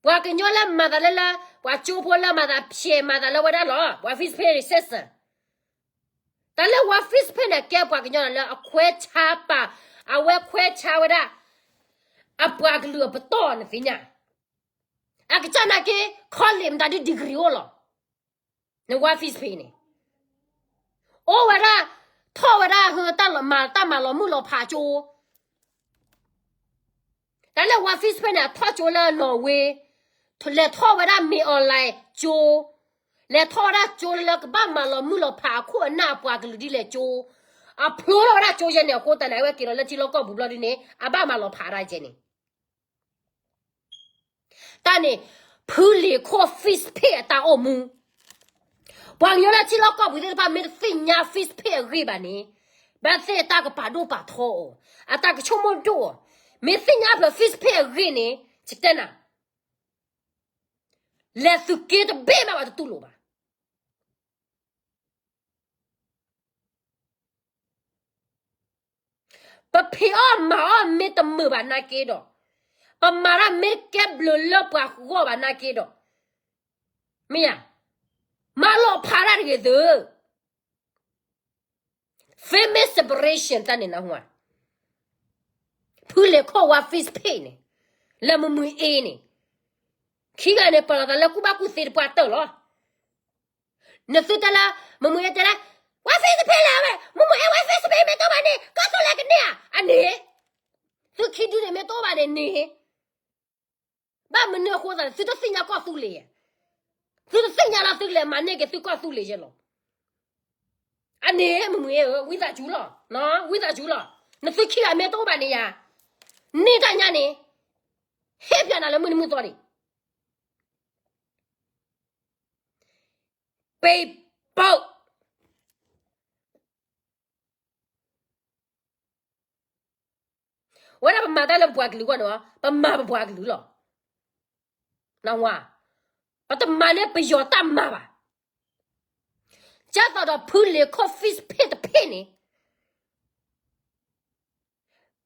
ပှၤကညီလၢမၤသးလၢလၢ, ပှၤကၠိဖိလၢမၤသးဖျဲးမၤသးလၢဝဲဒၣ်လီၤ, ပှၤ Facebook န့ၣ် ဆက်ဆံ တၢ်လၢဝါ Facebook န့ၣ် ကဲပှၤကညီလၢအခွဲးဆါပာ်, အဝဲခွဲးဆါဝဲဒၣ် အပှၤကလုာ်အပတီၢ်နသ့ၣ်ညါ, အကစၢ်နာ်က့ college မတၤဒု degree အိၣ်လီၤ, နဝါ Facebook န့ၣ် အိၣ်ဝဲဒၣ်, ထီၣ်ဝဲဒၣ်ဟၢ တၢ်မၤတၢ်မၤလီၤမုၢ်လီၤဖးကၠိ တၢ်လၢဝါ Facebook န့ၣ် အထီၣ်ကၠိလၢနီၣ်ဝ့, လဲၤထီၣ်ဝဲဒၣ် မင်းအောင်လှိုင် ကၠိ, လဲၤထီၣ်ဝဲဒၣ်ကၠိလၢကဘၣ်မၤလီၤမုၢ်လီၤဖးအခိၣ်အနၢ်အပှၤကလုာ်ဒ်လဲၣ်ကၠိ, အဖျိထီၣ်ဝဲဒၣ်ကၠိယဲန့ၣ်အဃိသတးန့ၣ် အဝဲက့ၤလီၤလၢထံလီၢ်ကီၢ်ပူၤဘျီဒ်န့ၣ် အဘၣ်မၤလီၤဖးဒၣ်ယဲန့ၣ် တၢ်န့ၣ် ဖုလ့ၤခိၣ် Facebook အတၢ်အိၣ်မူ, ပှၤကညီလၢထံလီၢ်ကီၢ်ပူၤသ့ၣ်တဖၣ် မ့ၢ်တသ့ၣ်ညါ Facebook အဂ့ၢ်ဘၣ်န့ၣ်, ဘၣ်သ့ၣ်အတၢ်ကပာ်ဒိၣ်ပာ်ထီအီၤ, အတၢ်ကဆိကမိၣ်ဒိၣ်အီၤ, မ့ၢ်သ့ၣ်ညါဖျၢၣ် Facebook အဂ့ၢ်န့ၣ် ယတဲနၤ, လဲၤသုးက့တဘ့ၣ်မးပှၤတတူၢ်လိာ်ဘၣ်. ပဖံးအီၣ်မၤအီၣ်မ့ၢ်တမုာ်ဘၣ်နာ်က့ဒီး, ပမၤတၢ်မ့ၢ်တကဲဘျုးလၢပှၤဂီၢ်ဘၣ်နာ်က့ဒီး, မ့ၢ်ဧါ, မၤလီၤဖးတၢ်တဂ့ၤသု, family separation တၢ်န့ၣ်နၢ်ဟူဧါ, ဖုလ့ၤခိၣ်ဝါ Facebook န့ၣ်, လၢမုၢ်မုၢ်အ့န့ၣ်, ခံဂၤန့ၣ် ပာ်လီၤသးလၢကူၣ်ဘၣ်ကူၣ်သ့တပှၢ်တၢၢ်လီၤ. နသုတဲလၢ, မုၢ်မုၢ်အ့တဲလၢ, ဝါ Facebook လၢဝဲ, မုၢ်မုၢ်အ့ ဝါ Facebook မ့ၢ်တအိၣ်ဘၣ်န့ၣ် ကီၢ်သူလ့ၤကန့ၢ်ဧါ, အန့ၣ်, သုခံဒုန့ၣ်မ့ၢ်တအိၣ်ဘၣ်န့ၣ်န့ၣ်, ဘၣ်မနုၤအဃိသတးန့ၣ် သုတသ့ၣ်ညါကီၢ်သူလ့ၤဧါ, သုတသ့ၣ်ညါလီၤသုကလဲၤမၤန့ၢ်က့ၤသုကီၢ်သူလ့ၤယဲလီၤ. အန့ၣ် မုၢ်မုၢ်အ့ဧၢ, ဝံသးစူၤလီၤ, ဝံသးစူၤလီၤ, နသုခံဂၤမ့ၢ်တအိၣ်ဘၣ်န့ၣ်ယၤ, န့ၢ်တၢ်ညါန့ၣ်, ဟ့ၣ်ပၠးနၤလၢမုၢ်နံၤမုၢ်သီန့ၣ် ပ့ၤပိာ်, ဝဲဒၣ်ပမၤတၢ်လၢပပှၤကလုာ်အဂီၢ်န့ၣ်, ပမၤပပှၤကလုာ်လီၤ. နၢ်ဟူဧါ, ပတမၤန့ၢ်ပယီၤတၢ်မၤဘၣ်. ကၢ်သိးဒီးဖုလ့ၤခိၣ် Facebook တဖ့ၣ်န့ၣ်,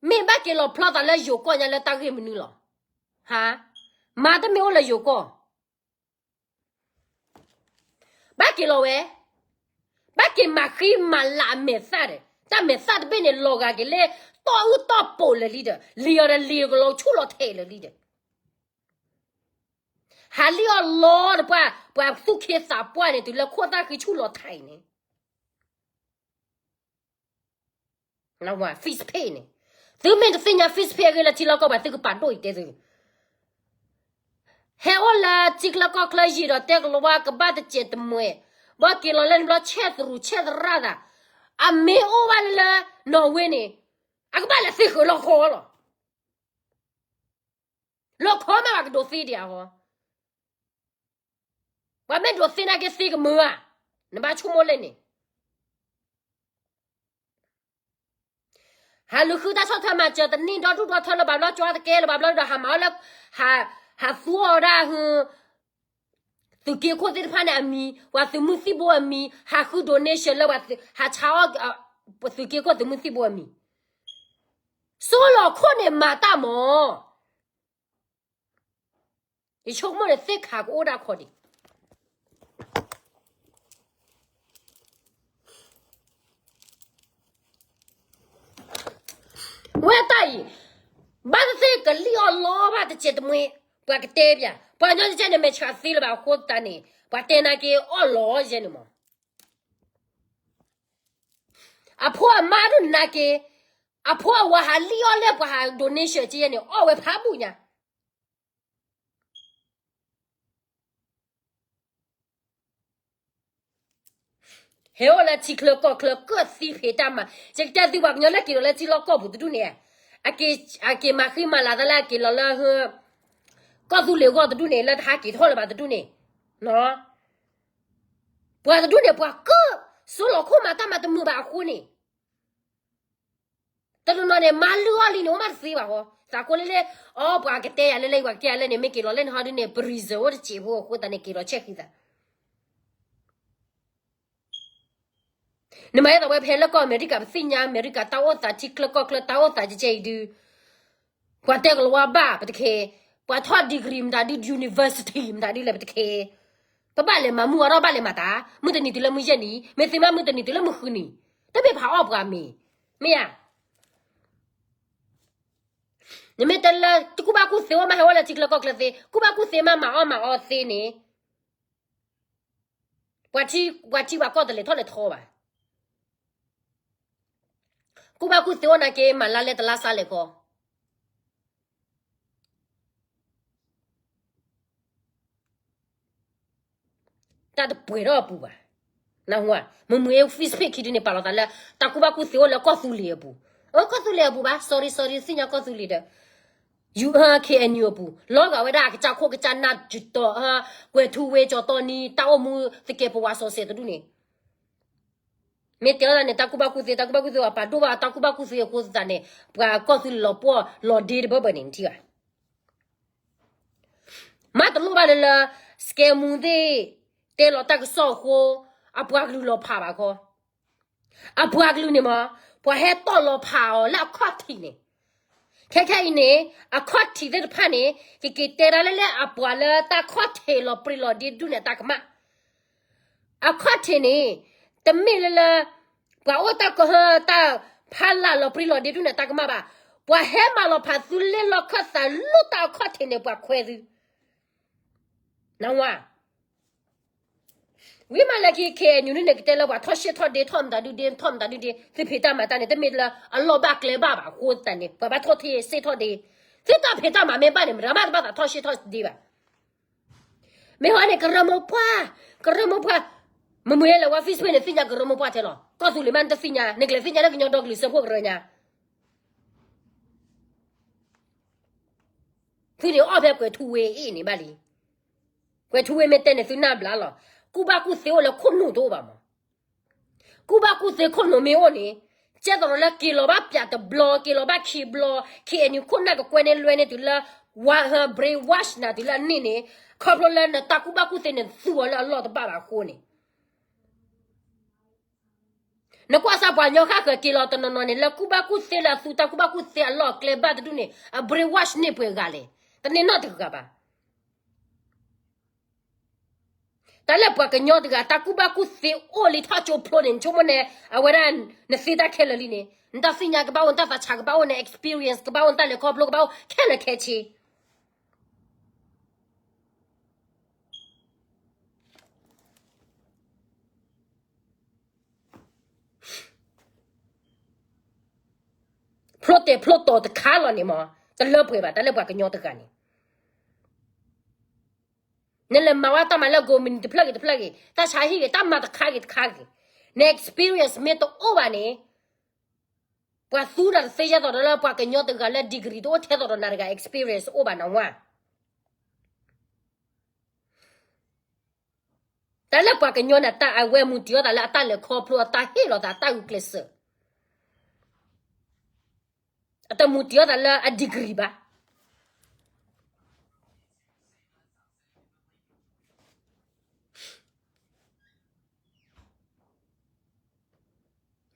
မ့ၢ်ဘၣ်က့ၤလီၤဖျီသးလၢယိၤကီၢ်ညါလၢတၢ်ဂ့ၢ်မနုၤလီၤ. ဟါ, မၤတမ့ၢ်အိၣ်လၢယိၤကီၢ် ဘၣ်က့ၤလီၤဝဲ, ဘၣ်က့ၤမၤဃံမၤလၤအမဲာ်သၣ်ဒီး တၢ်မဲာ်သၣ်တဘ့ၣ်န့ၣ် လီၤဂာ်က့ၤလၢ တီၢ်အုၣ်တီၢ်ပိာ်လၢာ်လံဒီး လံာ်အီၤဒီးလံာ်ကလီၤဆူၣ်လီၤထဲးလၢာ်လံဒီး ဟးလံၣ်အီၣ်လီတပှၢ် ပှၤသူၣ်က့သးပှၢ်န့ၣ် တုၤလၢခိၣ်သၣ်ဃံဆူၣ်လီၤထဲးအံၤန့ၣ် Facebook န့ၣ်, သုမ့ၢ်တသ့ၣ်ညါ Facebook အဂ့ၢ်လၢထံလီၢ်ကီၢ်ပူၤ သုကပာ်ဒိၣ်အံၤတဲသု, ဟဲအိၣ်လၢထံချၢကီၢ်ချၢယံာ်ဒီးတဲကလီၤဝါကဘၣ်တစဲးတမှဲး, ဘၣ်က့ၤလီၤလၢန့ၣ်ဘျီ ဆဲးသရူးဆဲးသရၣ်သး, အမ့ၢ်အိၣ်ဘၣ်လၢ Norway န့ၣ်, အကဘၣ်လဲၤသ့ဃုာ်လီၢ်ခီလီၤ. လီၢ်ခီမ့ၢ်ဘၣ်ကဒိးသ့ဒံးအဂီၢ်, ပှၤမ့ၢ်ဒိးသ့နာ်က့သ့ကမုာ်ဧါ, နဘၣ်ဆိကမိၣ်လဲၣ်န့ၣ် ဟးလူၤဃုတၢ်ဆီၣ်ထွဲမၤစၢၤ တန့ၢ်ဒီဒူၣ်ဒီထၢလၢၤဘၣ်ဘျီ ကၠီတကဲလၢၤဘၣ်ဘျီဒီး ဟးမၤအီၣ်လၢ ဟးသူအီၤဒၣ်ဟ, သုးက့ခိၣ်သ့ၣ်တဖၣ်န့ၣ်အမံၤ, ပှၤသုးမုၢ်သံၣ်ဘိအမံၤ, ဟးဃု donation လၢပှၤ ဟးဆါအီၣ် ပသုးက့ခိၣ်သုးမုၢ်သံၣ်ဘိအမံၤ, စိလီၤခိၣ်န့ၣ်မၤတၢ်မး ယဆိကမိၣ်န့ၣ် သ့ၣ်ခါကအိၣ်ဒၣ်ခီဒံး ဝဲတၢ်အံၤ, ဘၣ်သ့ၣ်သ့ၣ်ကလံၣ်အီၣ်လီဘၣ်တစဲးတမှဲး, ပှၤကတဲပၠး, ပှၤကညီကဲန့ၣ် မဲာ်ဆှးသ့လၢၤဘၣ်အဃိသတးန့ၣ် ပှၤတဲနာ်က့အီၣ်လီယဲန့ၣ်မး, အဖိအမါဒုးနာ်က့, အဖိအဝၤဟးလံၣ်အီၣ်လၢပှၤဟး donation ကဲယဲန့ၣ် အီၣ်ဝဲဖးဘူၣ်ညါ ဟဲအိၣ်လၢထံချၢကီၢ်ချၢ ကၢၣ်သံဖံးတၢ်မၤ, ယကတဲသုပှၤကညီလၢက့ၤလီၤလၢထံလီၢ်ကီၢ်ပူၤတဒူၣ်န့ၣ်, အက့ၤမၤဃံမၤလၤသးလၢအက့ၤလီၤလၢ ကီၢ်သူလ့ၤဂီၢ်တဒူၣ်န့ၣ် လၢတဟးက့ၤထီၣ်လၢၤဘၣ်တဒူၣ်န့ၣ်, ပှၤတဒူၣ်န့ၣ် ပှၤကၢၣ် စိလီၤခိၣ်မၤတၢ်မၤတမုာ်ဘၣ်အဃိန့ၣ် တနီၤနီၤန့ၣ် မၤလုၢ်အီၣ်လံန့ၣ် အိၣ်မးတသ့ဘၣ်ဃီ, သးကိးလၢလၢ အီ ပှၤကတဲယၤလၢလၢ ပှၤကတဲယၤလၢန့ၣ် မ့ၢ်က့ၤလီၤလၢနဟီဒုန့ၣ် ပရံစၢၣ်အိၣ်တစဲးဖိအဃိသတးန့ၣ် က့ၤလီၤဆဲးဃံသး နမၤအသးဝဲဖဲလၢကီၢ်အမဲရကၤ ပသ့ၣ်ညါအမဲရကၤ တၢ်အိၣ်သးထံချၢကီၢ်ချၢ တၢ်အိၣ်သးကဲကဲအံၤဒုး ပှၤတဲကလၤဝါဘၣ် ပတခဲ, ပှၤထီၣ် degree မတၤဒုး university မတၤဒုးလဲၣ် ပတခဲ, ပဘၣ်လဲၤမၤမုၢ်အီၣ်ထီၣ် ဘၣ်လဲၤမၤတၢ်, မုၢ်တနံၤတုၤလၢမုၢ်ယဲၢ်နံၤ, မ့ၢ်သ့မးမုၢ်တနံၤတုၤလၢမုၢ်ဃုနံၤ, တမ့ၢ်ဖးအီၣ်ပှၤမ့ၢ်, မ့ၢ်ဧါ. နမ့ၢ်တဲလၢ တကူၣ်ဘၣ်ကူၣ်သ့အိၣ်မးဟဲဝဲလၢထံချၢကီၢ်ချၢသ့, ကူၣ်ဘၣ်ကူၣ်သ့မး မၤအီၣ်မၤအီသ့န့ၣ် ပှၤထံပှၤကီၢ်တလဲၤထီၣ်လဲၤထီဘၣ်. ကူၣ်ဘၣ်ကူၣ်သ့အိၣ်နာ်က့ မၤလါလဲတလါစါလဲၣ်ခီ တၢ်တပှဲၤထီၣ်အပူၤဘၣ်. နၢ်ဟူဧါ, မုၢ်မုၢ်အ့ Facebook ခံဒုန့ၣ် ပာ်လီၤသးလၢ တၢ်ကူၣ်ဘၣ်ကူၣ်သ့အိၣ်လၢကီၢ်သူလ့ၤအပူၤ, အကီၢ်သူလ့ၤအပူၤဘၣ်, sorry sorry သ့ၣ်ညါကီၢ်သူလ့ၤဒီး ယူ KNU အပူၤ လီၤဂာ်ဝဲဒၣ်အကစၢ်ခိၣ်ကစၢ်နၢ်ကတီၤ, ကွဲၤထူဝ့ကၠီၤတီနံၤ တၢ်အိၣ်မူသကဲးပဝးစီၤစဲးတဒူၣ်န့ၣ် မ့ၢ်တဲအီၤန့ၣ် တၢ်ကူၣ်ဘၣ်ကူၣ်သ့ တၢ်ကူၣ်ဘၣ်ကူၣ်သ့ ပာ်ဒိၣ်ဘၣ်တၢ်ကူၣ်ဘၣ်ကူၣ်သ့အဃိသတးန့ၣ် ပှၤကီၢ်သူလ့ၤလီၤပှီၢ်လီၤဒ့တဘၢဘၢန့ၣ် နထံၣ်ဘၣ်. မ့ၢ်တလိၣ်ဘၣ်လၢလၢ စကဲမူသ့ၣ် တဲလီၤတၢ်ကစီၣ်အဃိ အပှၤကလုာ်လီၤဖးဘၣ်ခီ, အပှၤကလုာ်န့ၣ်မ့ၢ် ပှၤဟဲတီၢ်လီၤဖးအီၤလၢအခီၣ်ထံးန့ၣ်, ခဲခဲအံၤန့ၣ် အခီၣ်ထံးသ့ၣ်တဖၣ်န့ၣ် ကက့ၤတဲဒၣ်လၢလၢအပှၤလၢတၢ်ခီၣ်ထံးလီၤပြံလီၤဒ့ဒူၣ်န့ၣ် တၢ်ကမၣ် အခီၣ်ထံးန့ၣ် တမ့ၢ်လၢလၢ ပှၤအိၣ်တၢ်ကဟၢ တၢ်ဖးလၢ်လီၤပြံလီၤဒ့ဒူၣ်န့ၣ် တၢ်ကမၣ်ဘၣ်. ပှၤဟဲမၤလီၤဖးသုလ့ၢ်လီၢ်ခၢၣ်သးလိၢ်တၢ်အခီၣ်ထံးန့ၣ် ပှၤခွဲသု နၢ်ဟူဧါ. ဝံၤမးလၢခံ KNU န့ၣ် ကတဲလၢပှၤထီၣ်ရှ့ၣ်ထီၣ်ဒ့ ထီၣ်မတၤဒုဒ့ ထီၣ်မတၤဒုဒ့ သုဖံးတၢ်မၤတၢ်န့ၣ် တမ့ၢ်လၢအလီၢ်ဘၣ်ကျဲဘၣ်ဘၣ်အဃိသတးန့ၣ် ပှၤဘၣ်ထီၣ်ထံၣ်ရှ့ၣ်ထီၣ်ဒ့, သုတၢ်ဖံးတၢ်မၤမ့ၢ်ဘၣ်န့ၣ် မတၤမၤတဘၣ်သးထီၣ်ရှ့ၣ်ထီၣ်ဒ့ဘၣ်. မ့ၢ်ဟီန့ၣ် ကရၢမိၢ်ပှၢ်, ကရၢမိၢ်ပှၢ်, မ့ၢ်မ့ၢ်လဲၤဝဲ Facebook န့ၣ် သ့ၣ်ညါကရၢမိၢ်ပှၢ်ထဲလီၤ. ကီၢ်သူလ့ၤမး နတသ့ၣ်ညါ, နကလဲၤသ့ၣ်ညါလၢကညီဒီကလုာ်စၢဖှိၣ်ကရၢညါ. သုန့ၣ်အီၣ်ဖဲကွဲၤထူဝ့အ့ၣ်န့ၣ်ဘၣ်လံ. ကွဲၤထူဝ့မ့ၢ်တဲန့ၣ် သုနၢ်ဘျါလီၤ. ကူၣ်ဘၣ်ကူၣ်သ့အိၣ်လၢခိၣ်နူာ်တအိၣ်ဘၣ်မး. ကူၣ်ဘၣ်ကူၣ်သ့ခိၣ်နူာ်မ့ၢ်အိၣ်န့ၣ် ကဲသိးဒီးလၢက့ၤလီၤဘၣ်ပၠးတဘျီ က့ၤလီၤဘၣ်ခံဘျီ KNU ခိၣ်နၢ်ကကွဲန့ၣ်လွဲန့ၢ်တုၤလၢ brainwash နၤတုၤလၢအန့ၣ်န့ၣ် ခီဖျိလၢနတၢ်ကူၣ်ဘၣ်ကူၣ်သ့န့ၣ် သူအီၤလၢအလီၢ်တဘၣ်ဘၣ်အဃိန့ၣ် နကွၢ်စၢ်ပှၤကညီဃၣ်ဃၢၤက့ၤလီၤတနီၤနီၤန့ၣ် လၢကူၣ်ဘၣ်ကူၣ်သ့လၢအသူတၢ်ကူၣ်ဘၣ်ကူၣ်သ့အလီၢ်အကျဲဘၣ်တဒူၣ်န့ၣ် အ brainwash န့ၢ်ပှဲၤဂၤလဲၣ်. တန့ၢ်နီတဂၤဘၣ်. တၢ်လၢပှၤကညီတဂၤ တၢ်ကူၣ်ဘၣ်ကူၣ်သ့အိၣ်လံထီၣ်ကၠိဖျိန့ၣ် နဆိကမိၣ်န့ၣ် အဝဲဒၣ် နသ့တၢ်ခဲလၢာ်လံန့ၣ် နတၢ်သ့ၣ်ညါကဘၣ်အိၣ် နတၢ်သးဆးကဘၣ်အိၣ် န experience ကဘၣ်အိၣ် နတၢ်လဲၤခီဖျိကဘၣ်အိၣ်ခဲလၢာ်ခဲဆ့ ဖျိတဲာ်ဖျိတီၤတခါလီၤန့ၣ်မး တလၢပှဲၤဘၣ် တၢ်လၢပှၤကညီတဂၤန့ၣ် နလဲၤမၤဝဲတၢ်မၤလၢ ကိးမုၢ်နံၤတဖျၢၣ်ဂ့ၤတဖျၢၣ်ဂ့ၤ တၢ်ဆါဟံၣ်ဂ့ၤ တၢ်မၤတခါဂ့ၤတခါဂ့ၤ န experience မ့ၢ်တအိၣ်ဘၣ်န့ၣ် ပှၤသူနၤတသ့ ယဲသိးဒီးလၢပှၤကညီတဂၤလၢ degree တအိၣ်ထဲသိးဒီးနၤတဂၤ experience အိၣ်ဘၣ်နဝါ တၢ်လၢပှၤကညီန့ၣ် တၢ်အဝဲမူတံၤအီၤသးလၢအတၢ်လဲၤခီဖျိ အတၢ်ဟ့ၣ်လီၤသး အတၢ်ဂုာ်ကျဲးစၢး အတမူတံၤအီၤသးလၢအ degree ဘၣ်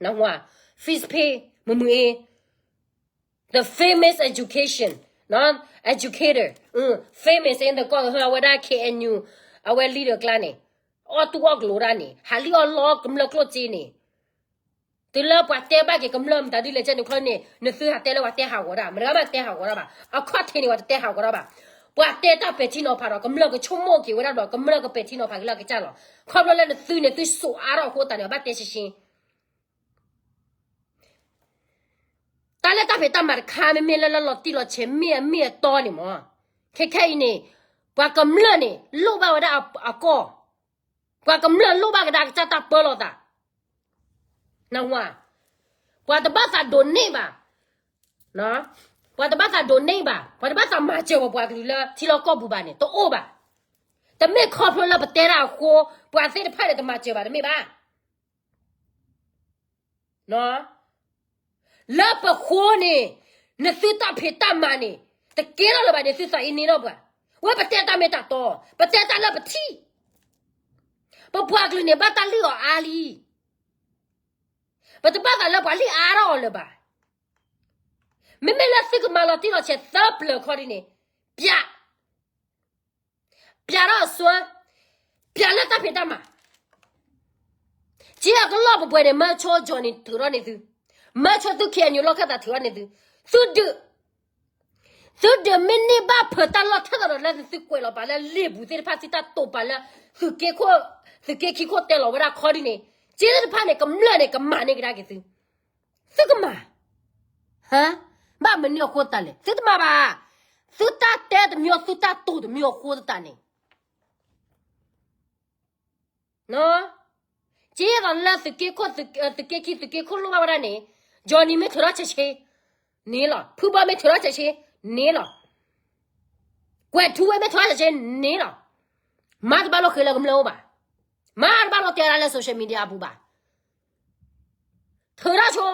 နဝါ Fizz Pay မုၢ်မုၢ်အ့ the famous education educator famous in the ကီၢ်အဝဲဒၣ် KNU အဝဲ leader ကျါန့ၣ် အီၣ်တူၢ်အီၣ်ကျိၤဒၣ်န့ၣ် ဟးလံၣ်အီၣ်လီအီၣ်ကမျၢၢ်ကျိၣ်စ့န့ၣ် တုၤလၢပှၤတဲဘၣ်က့ၤကမျၢၢ်မတၤဒုလဲၣ်ကဲန့ၣ်ခီန့ၣ် နသုဟးတဲလၢပှၤတဲဟးဂီၤဒၣ် မတၤမးတဲဟးဂီၤဒၣ်ဘၣ် အခီၣ်ထံးန့ၣ် ပှၤတတဲဟးဂီၤဒၣ်ဘၣ် ပှၤတဲတၢ်ပဲာ်ထံနီၤဖးဒီး ကမျၢၢ်ကဆိကမိၣ်က့ၤဝဲဒၣ်ဒီး ကမျၢၢ်ကပဲာ်ထံနီၤဖးက့ၤလၢအကစၢ်လီၤ ခီဖျိလၢနသုန့ၣ် သုစိာ်အါထီၣ်အဃိသတးန့ၣ် ဘၣ်တဲရှဲရှဲ တၢ်လၢတၢ်ဖံးတၢ်မၤတခါ မ့မ့ၢ်လၢလၢလီၤတံၢ်လီၤဆဲး မ့ၢ်အမ့ၢ်အတီန့ၣ်မး ခဲခဲအံၤန့ၣ် ပှၤကမျၢၢ်န့ၣ် လိၣ်ဘၣ်ဝဲဒၣ်အကီၢ် ပှၤကမျၢၢ်လိၣ်ဘၣ်ကဒါကစၢ်တၢ်ပၢလီၤသး နဝါ ပှၤတဘၣ်သး donate ဘၣ် ပှၤတဘၣ်သး donate ဘၣ် ပှၤတဘၣ်သးမၤစၢၤပှၤကလုာ်လၢထံလီၢ်ကီၢ်ပူၤဘၣ်န့ၣ် တအိၣ်ဘၣ်. တမ့ၢ်ခီဖျိလၢပတဲတၢ်အဃိ ပှၤသ့ၣ်တဖၣ်န့ၣ်တမၤစၢၤဘၣ်, တမ့ၢ်ဘၣ်. လၢပဃိန့ၣ် နသုတၢ်ဖံးတၢ်မၤန့ၣ် တကဲထီၣ်လၢၤဘၣ်န့ၣ် သုသးအံၤန့ၢ်ထီၣ်ပှၤ, ဝဲပတဲတၢ်မ့ၢ်တၢ်တီ, ပတဲတၢ်လၢပထံၣ်, ပပှၤကလုာ်န့ၣ် ဘၣ်တၢ်လုၢ်အီၤအါလံ. ပတဘၣ်သးလၢပှၤလုၢ်အါထီၣ်အီၤလၢၤဘၣ်. မ့မ့ၢ်လၢသုကမၤလီၤတံၢ်လီၤဆဲးသၢပျၢၤခီဒ်န့ၣ် ပျး ပျးထီၣ်အစွဲ, ပျးလၢတၢ်ဖံးတၢ်မၤ, က့အကလီၢ်ပှဲၤပှဲၤန့ၣ် မၢဆိ Johnny ထုးထီၣ်န့ၢ်သု, မၢဆိသု KNU လီၢ်ခၢၣ်သးထုးထီၣ်န့ၢ်သု, သုဒုး, သုဒုးမ့ၢ်န့ၢ်ဘၣ်ဖၢတၢ်လီၢ်ထဲသိးဒီးလၢသုကွဲးလီၤပာ်လၢလ့ၣ်ပူၤသ့ၣ်တဖၣ် သုတၢ်တိာ်ပာ်လၢ သုးက့ခိၣ်, သုးက့ခံခိၣ်တဲလီၤဝဲဒၣ်ခီဒ်န့ၣ် က့သ့ၣ်တဖၣ်န့ၣ် ကမျၢၢ်န့ၣ် ကမၤန့ၢ်ကဒါက့ၤသု, သုကမၤ ဟါ, ဘၣ်မနုၤအဃိသတးလဲၣ် သုတမၤဘၣ်, သုတၢ်တဲတမံၤ သုတၢ်တိာ်တမံၤအဃိသတးန့ၣ် က့သိးလၢသုးက့ခိၣ်, သုးက့ခံ သုးက့ခိၣ်လိၣ်ဘၣ်ဝဲဒၣ်န့ၣ် Johnny မ့ၢ်ထုးထီၣ်ဆဲးဆဲး, န့ၣ်လီၤ. ဖုဘီမ့ၢ်ထုးထီၣ်ဆဲးဆဲး, န့ၣ်လီၤ. ကွဲးထူဝဲမ့ၢ်ထုးထီၣ်ဆဲးဆဲး, န့ၣ်လီၤ. မၤတဘၣ်လိာ်ဃ့လၢကမျၢၢ်အိၣ်ဘၣ်, မၤတဘၣ်လိာ်တဲဒၣ်လၢ social media အပူၤဘၣ်. ထုးထီၣ်ဆိ,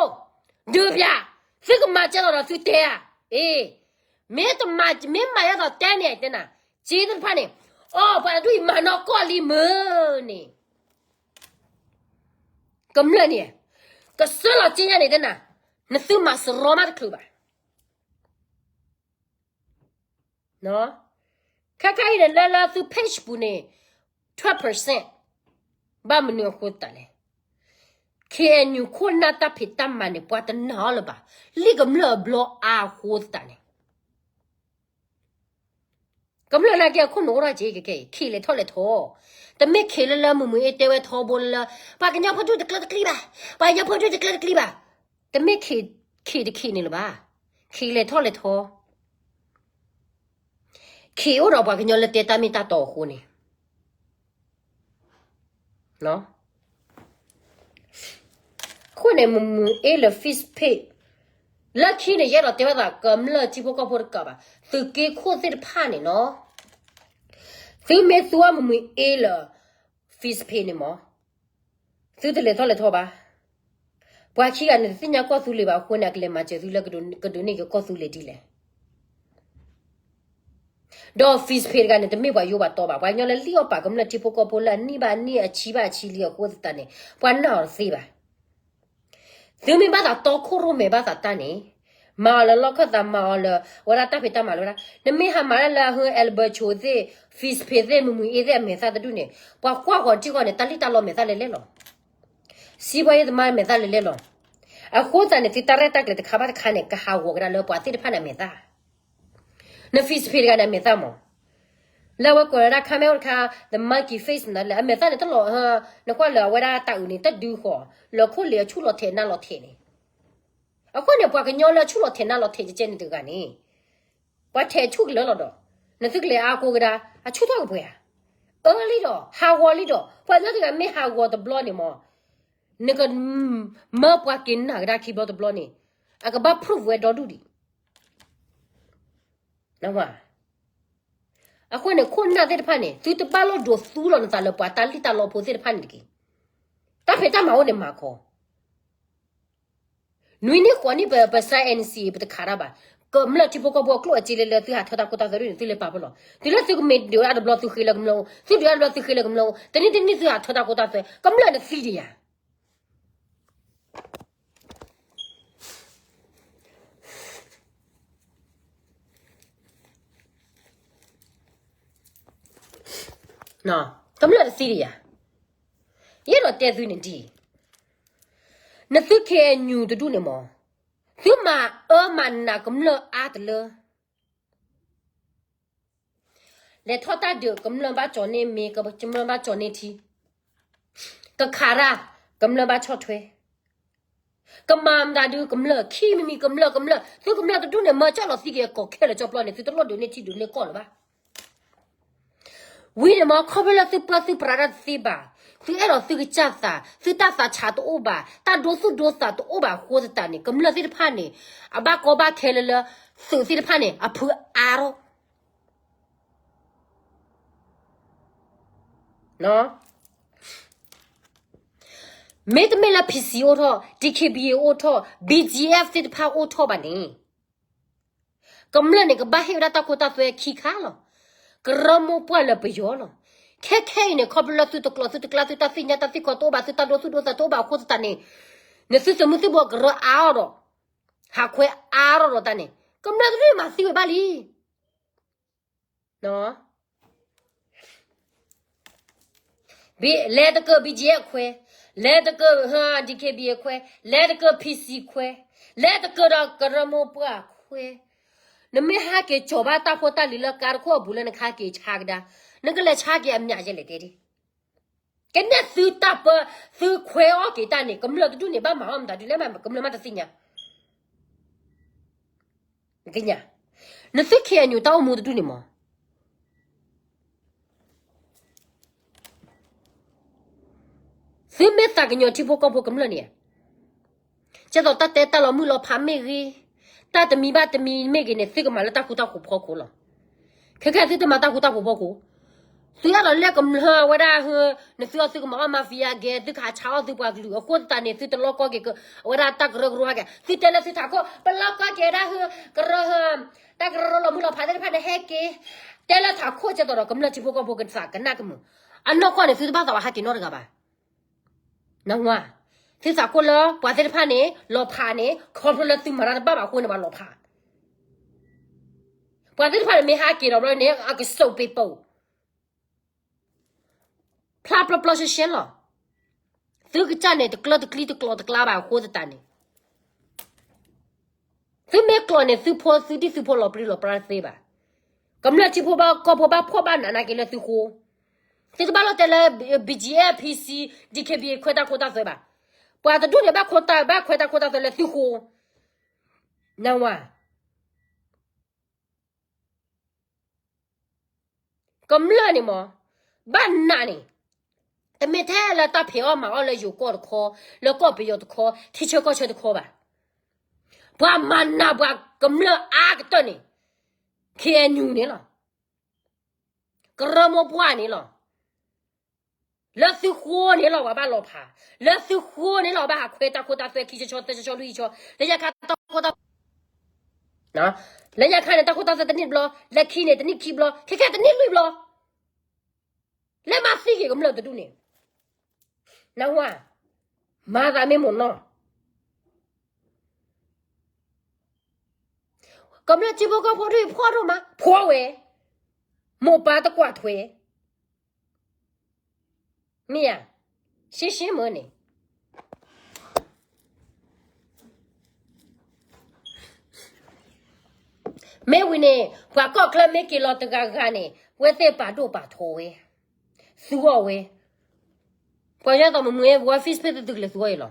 ဒုးပျး, သုကမၤကဲသိးဒီးသုတဲဧါ, အ့, မ့ၢ်တမၤ မ့ၢ်မၤယဲသိးတဲန့ၣ် တဲနၤ, က့သ့ၣ်တဖၣ်န့ၣ်, အိၣ် ပှၤတဒူၣ်အံၤမၤနီၢ်ကီၢ်လံမ့ၢ်န့ၣ်, ကမျၢၢ်န့ၣ်, ကစၢလီၤက့ညါန့ၣ်တဲနၤ, နသုမၤစရီမးတချုးဘၣ်. ခဲခါအံၤန့ၣ် လၢလၢသု page ပူၤန့ၣ် twelve percent, ဘၣ်မနုၤအဃိသတးလဲၣ်. KNU ခိၣ်နၢ်တၢ်ဖံးတၢ်မၤန့ၣ် ပှၤတနာ်အီၤလၢၤဘၣ်, လံၣ်ကမျၢၢ်အဘျီအါအဃိသတးန့ၣ်, ကမျၢၢ်နာ်က့အခိၣ်နူာ်အိၣ်ထီၣ်က့ ခဲခဲအံၤ ခံးလဲၤထီၣ်လဲၤထီ, တမ့ၢ်ခံးလၢလၢမုၢ်မုၢ်အ့တဲဝဲထီဘိလၢလၢ, ပှၤကညီဖိဒုတကျၢတကျံဘၣ်, ပှၤကညီဖိဒုတကျၢတကျံဘၣ်, တမ့ၢ်ခံး, ခံးတခံးန့ၣ်လၢၤဘၣ်, ခံးလဲၤထီၣ်လဲၤထီ ခံးအိၣ်ဒီးပှၤကညီလၢတဲတၢ်မ့ၢ်တၢ်တီအဃိန့ၣ်, အဃိန့ၣ် မုၢ်မုၢ်အ့လၢ Facebook လၢခံန့ၣ် ယအဲၣ်ဒိးတဲဝဲသး ကမျၢၢ်ထံဖိကီၢ်ဖိတကးဘၣ် သုးက့ခိၣ်သ့ၣ်တဖၣ်န့ၣ်နီၤ, သုမ့ၢ်သူအီၤမုၢ်မုၢ်အ့လၢ Facebook န့ၣ်မး သုတလဲၤထီၣ်လဲၤထီဘၣ်. ပှၤခံဂၤန့ၣ် တသ့ၣ်ညါကီၢ်သူလ့ၤဘၣ်အဃိန့ၣ် အကလဲၤမၤစၢၤသုလၢ ကဒိးန့ၢ်က့ၤကီၢ်သူလ့ၤဒ်လဲၣ်. ဒီး Facebook တဂၤန့ၣ် တမ့ၢ်ပှၤယိပှၤတီဘၣ်. ပှၤကညီလၢလံၣ်အီၣ်ပာ်ကမျၢၢ်ထံဖိကီၢ်ဖိလၢအနံၣ်ဘၣ်အနံၣ် အဆံဘၣ်အဆံလံအဃိသတးန့ၣ် ပှၤနာ်အီၤတသ့ဘၣ်. သုမ့ၢ်ဘၣ်သးတီခိၣ်ရိၣ်မဲာ်ဘၣ်သးတၢ်န့ၣ် မၤအီၤလၢလီၢ်ခၢၣ်သး မၤအီၤလၢ အဝဲဒၣ်တၢ်ဖံးတၢ်မၤလၢဝဲဒၣ် နမ့ၢ်ဟးမၤဒၣ်လၢအဟၢ Albert ဆိသ့ၣ် Facebook သ့ၣ် မုၢ်မုၢ်အ့သ့ၣ်အမဲာ်သၣ်တဒူၣ်န့ၣ် ပှၤကွၢ်ဃီၤထံဃီၤန့ၣ် တၢ်လံၣ်တၢ်လီမဲာ်သၣ်လဲၤလဲၣ်လီၤ. စံးဘီယ့ၣ်သမါမဲာ်သၣ်လဲၤလဲၣ်လီၤ. အဃိသတးန့ၣ် သုတၢ်ရဲၣ်တၢ်ကျဲၤတခါဘၣ်တခါန့ၣ် ကဟးဂီၤကဒါလၢပှၤသ့ၣ်တဖၣ်န့ၣ်အမဲာ်သၣ် န Facebook တဂၤန့ၣ် အမဲာ်သၣ်မး လၢအဝဲကိးဝဲဒၣ် comment တခါ the monkey face န့ၣ်လၢအမဲာ်သၣ်န့ၣ်တလီၤ, နကွၢ်လၢအဝဲဒၣ်တၢ်အုးန့ၣ် တဒုဃီၤ လၢခိၣ်လ့ၤအဆူၣ်လီၤထဲးနါလီၤထဲးန့ၣ်. အဃိန့ၣ် ပှၤကညီလၢအဆူၣ်လီၤထဲးနါလီၤထဲးကဲကဲန့ၣ်တဂၤန့ၣ် ပှၤထဲးဆူၣ်ကလၢလီၤဒီး နသုကလဲၤအါကိးကဒါ အဆူၣ်ထီၣ်ကပှဲၤဧါ. အၢလံဒီး ဟးဂီၤလံဒီး ပှၤကညီတဂၤမ့ၢ်ဟးဂီၤတဘျီန့ၣ်မး နက မၢပှၤက့ၤနာ်ကဒါခံဘျီတဘျီန့ၣ် အကဘၣ် proof ဝဲဒီဒူၣ်ဒံး အဃိန့ၣ် ခိၣ်နၢ်သ့ၣ်တဖၣ်န့ၣ် သုတဘၣ်လိၣ်ဒိးသူလီၤနသးလၢပှၤတၢ်လံၣ်တၢ်လီဖိသ့ၣ်တဖၣ်န့ၣ်တဂ့ၤ. တၢ်ဖံးတၢ်မၤအိၣ်န့ၣ်မၤခီ နွံနံၣ်ဃိးနံၣ်ပ ပ sign NCA ပတခးတၢ်ဘၣ်. ကမျၢၢ်ထံဖိကီၢ်ဖိအကျိၣ်အစ့လၢလၢသုဟးထၢတၢ်ခိတၢ်သွဲဒ်န့ၣ် သုလဲၤပာ်ဖှိၣ်လီၤ. တုၤလၢသုကမ့ၢ်ဒုးဝဲဒၣ်တဘျီ သုဃ့လၢကမျၢၢ်အိၣ်, သုဒုးဝဲဒၣ်တဘျီ သုဃ့လၢကမျၢၢ်အိၣ်, တနံၣ်တနံၣ်သုဟးထၢတၢ်ခိတၢ်သွဲ ကမျၢၢ်န့ၣ်သံဒံးယၤ ကမျၢၢ်တသံဒံးယၤ. ယအဲၣ်ဒိးတဲသုန့ၣ်ဒ်အံၤ, နသု KNU တဒူၣ်န့ၣ်မး, သုမၤအၢမၤနးကမျၢၢ်အါတလၢ လဲၤထီၣ်တၢ်ဒုး ကမျၢၢ်ဘၣ်ကၠီၤန့ၢ်မ့ၤ ကမျၢၢ်ဘၣ်ကၠီၤန့ၢ်ထံ, ကခးတၢ် ကမျၢၢ်ဘၣ်ဆီၣ်ထွဲ, ကမၤမတၤဒုး ကမျၢၢ်ခံမံၤမံၤ ကမျၢၢ် ကမျၢၢ် သုကမျၢၢ်တဒူၣ်န့ၣ် မၢကၠီၣ်လီၤသံက့ၤအကိာ်ခဲလၢာ်ကၠီပျီန့ၣ် သုတလိၣ်ဒုးန့ၢ်ထံဒုးန့ၢ်ကီၢ်လၢၤဘၣ်. ဝံၤန့ၣ်မ့ၢ် ခီဖျိလၢသုပၢသုပြးတၢ်တသ့ဘၣ်, သုအဲၣ်ဒိးသုကစၢ်သး, သုတၢ်သးဆးတအိၣ်ဘၣ်, တၢ်ဒိသူၣ်ဒိသးတအိၣ်ဘၣ်အဃိသတးန့ၣ် ကမျၢၢ်သ့ၣ်တဖၣ်န့ၣ် အဘၣ်ကီဘၣ်ခဲလၢလၢ သုးသ့ၣ်တဖၣ်န့ၣ် အဖုအါထီၣ် မ့တမ့ၢ်လၢ P C အိၣ်ထီၣ်, D K B A အိၣ်ထီၣ်, B G F သ့ၣ်တဖၣ်အိၣ်ထီၣ်ဘၣ်န့ၣ်, ကမျၢၢ်န့ၣ် ကဘၣ်ဟ့ၣ်ဝဲဒၣ်တၢ်ခိတၢ်သွဲခံခါလီၤ. ကရၢမိၢ်ပှၢ်လၢပယီၤလီၤ. ခဲခဲအံၤန့ၣ် ခီဖျိလၢသုတကျိာ်သုတကျါ သုတၢ်သ့ၣ်ညါတၢ်သ့ၣ်ကီတအိၣ်ဘၣ်, သုတၢ်ဒိသူၣ်ဒိသးတအိၣ်ဘၣ်အဃိသတးန့ၣ်, နသုသုးမုၢ်သံၣ်ဘိကရၢအါထီၣ်ဒီး, ဟးခွဲအါထီၣ်ဒီးတၢ်န့ၣ် ကမျၢၢ်တဒူၣ်န့ၣ်မၤသံဝဲဘၣ်လံ. လဲၤတကၢၢ် B G F ခွဲ, လဲၤတကၢၢ် D K B A ခွဲ, လဲၤတကၢၢ် P C ခွဲ, လဲၤတကၢၢ်ဒီးကရၢမိၢ်ပှၢ်ခွဲ, နမ့ၢ်ဟးက့ၤကၠီၤဘၣ်တၢ်ဖိတၢ်လံၤလၢကါတခိၣ်အပူၤလၢနကဟဲက့ၤဆါကဒါ, နကလဲၤဆါက့ၤအမၠးယဲလဲၣ်တဲဒၣ်. ကနဲၣ်သုတၢ်ပၢ, သုခွဲအီၣ်က့ၤတၢ်န့ၣ် ကမျၢၢ်တဒူၣ်န့ၣ်ဘၣ်မၤအီၣ်မတၤဒုလဲၣ် ကမျၢၢ်မးတသ့ၣ်ညါ. နသု K N U တၢ်အိၣ်မူတဒူၣ်န့ၣ်မး, သုမ့ၢ်သးကညီၤထံဖိကီၢ်ဖိကမျၢၢ်န့ၣ်ဧါ, ကဲသိးတၢ်တဲတၢ်လီၤမုၢ်လီၤဖးမ့ၢ်ဂ့ၤ, တၢ်တမံၤဘၣ်တမံၤမ့ၢ်ဂ့ၤန့ၣ် သုကမၤလၢတၢ်ဃူတၢ်ဖိးဖီခိၣ်လီၤ. ခဲခဲသုတမၤတၢ်ဃူတၢ်ဖိးဖီခိၣ်, သုအဲၣ်ဒိးလဲၤကမျၢၢ်ဝဲဒၣ်, နသုအီၤသုကမၤအီၣ် mafia gang, သုကဟးဆါအီၣ်သုပှၤကလုာ်အဃိသတးန့ၣ် သုတလီၢ်ကီက့ၤအဝဲဒၣ်တၢ်ကရၢကရိဟဲက့ၤ, သုတဲလၢသုထးခိၣ် ပလီၢ်ကီက့ၤဝဲဒၣ်, ကရၢ, တၢ်ကရၢကရိလီၤမုၢ်လီၤဖးသ့ၣ်တဖၣ်န့ၣ်ဟဲက့ၤ, တဲလၢထးခိၣ်ကဲသိးဒီးကမျၢၢ်ထံဖိကီၢ်ဖိကသးကနၣ်ကမုာ်, အနီၢ်ကီၢ်န့ၣ် သုတဘၣ်သးဝဲဟဲက့ၤနီတဂၤဘၣ်. နဝၤ, သုထးခိၣ်လၢပှၤသ့ၣ်တဖၣ်န့ၣ် လီၤဖးန့ၣ် ခီဖျိလၢသုမၤတၢ်တဘၣ်ဘၣ်အဃိန့ၣ် ဘၣ်လီၤဖး. ပှၤသ့ၣ်တဖၣ်န့ၣ်မ့ၢ်ဟဲက့ၤဒီးဘျီန့ၣ် အကစိးပ့ၤပိာ်, ဖျါပျီပျီရှဲရှဲလီၤ. သုကစၢ်န့ၣ် တကျၢၤတကျံတကျိၤတကျါဘၣ်အဃိသတးန့ၣ် သုမ့ၢ်ကျိၤန့ၣ် သုဖိသုဒံၣ်သုဖိလီၤပြံလီၤပြါတသ့ဘၣ်. ကမျၢၢ်ထံဖိဘၣ်ကီၢ်ဖိဘၣ်ဖှီၣ်ဘၣ်နးနာ်က့ၤလၢသုဃိ, သုတဘၣ်လိၣ်တဲလၢ B G F, P C, D K B A ခွဲတၢ်ခိတၢ်သွဲဘၣ်. ပှၤတဒူၣ်န့ၣ် ဘၣ်ခွဲတၢ်ခိတၢ်သွဲလၢသုဃိ, နဝၤ ကမျၢၢ်န့ၣ်မး, ဘၣ်နးန့ၣ်, တမ့ၢ်ထဲလၢတၢ်ဖံးအီၣ်မၤအီၣ်လၢယိၤကီၢ်တခီ, လၢကီၢ်ပယီၤတခီ, ထံဆၢကီၢ်ဆၢတခီဘၣ်. ပှၤမၤနးပှၤကမျၢၢ်အါကတၢၢ်န့ၣ် K N U န့ၣ်လီၤ. ကရၢမိၢ်ပှၢ်န့ၣ်လီၤ. လၢသုဃိန့ၣ်လီၤ ပှၤဘၣ်လီၤဖး, လၢသုဃိန့ၣ်လီၤ ဘၣ်ဟးခွဲတၢ်ခိတၢ်သွဲခံဆီဆီ သၢဆီဆီ လွံၢ်ဆီ, လၢညါခါတၢ်ခိတၢ်သွဲ, လၢညါခါန့ၣ် တၢ်ခိတၢ်သွဲတနံၣ်တဘျီ, လၢခံန့ၣ် တနံၣ်ခံဘျီ, ခဲခဲတနံၣ်လွံၢ်ဘျီ, လဲၤမၤသံက့ၤကမျၢၢ်တဒူၣ်န့ၣ်, နဝၤ, မၤသးမ့ၢ်မိၢ်နီၢ် ကမျၢၢ်ထံဖိကီၢ်ဖိဒ်ဖှီၣ်ဒိၣ်မး ဖှီၣ်ဝဲ, မိၢ်ပၢ်တကွၢ်ထွဲ, မ့ၢ်ဧါ, ရှဲရှဲမ့ၢ်န့ၣ် မ့ၢ်ဝံၤန့ၣ် ပှၤကီၢ်ချၢမ့ၢ်က့ၤလီၤတဂၤဂၤန့ၣ် ဝဲသ့ၣ်ပာ်ဒိၣ်ပာ်ထီဝဲ, သူအီၤဝဲ, ပှၤယဲသိးမ့ၢ်မ့ၢ် ပှၤ Facebook သုသုကလဲၤသူအီၤ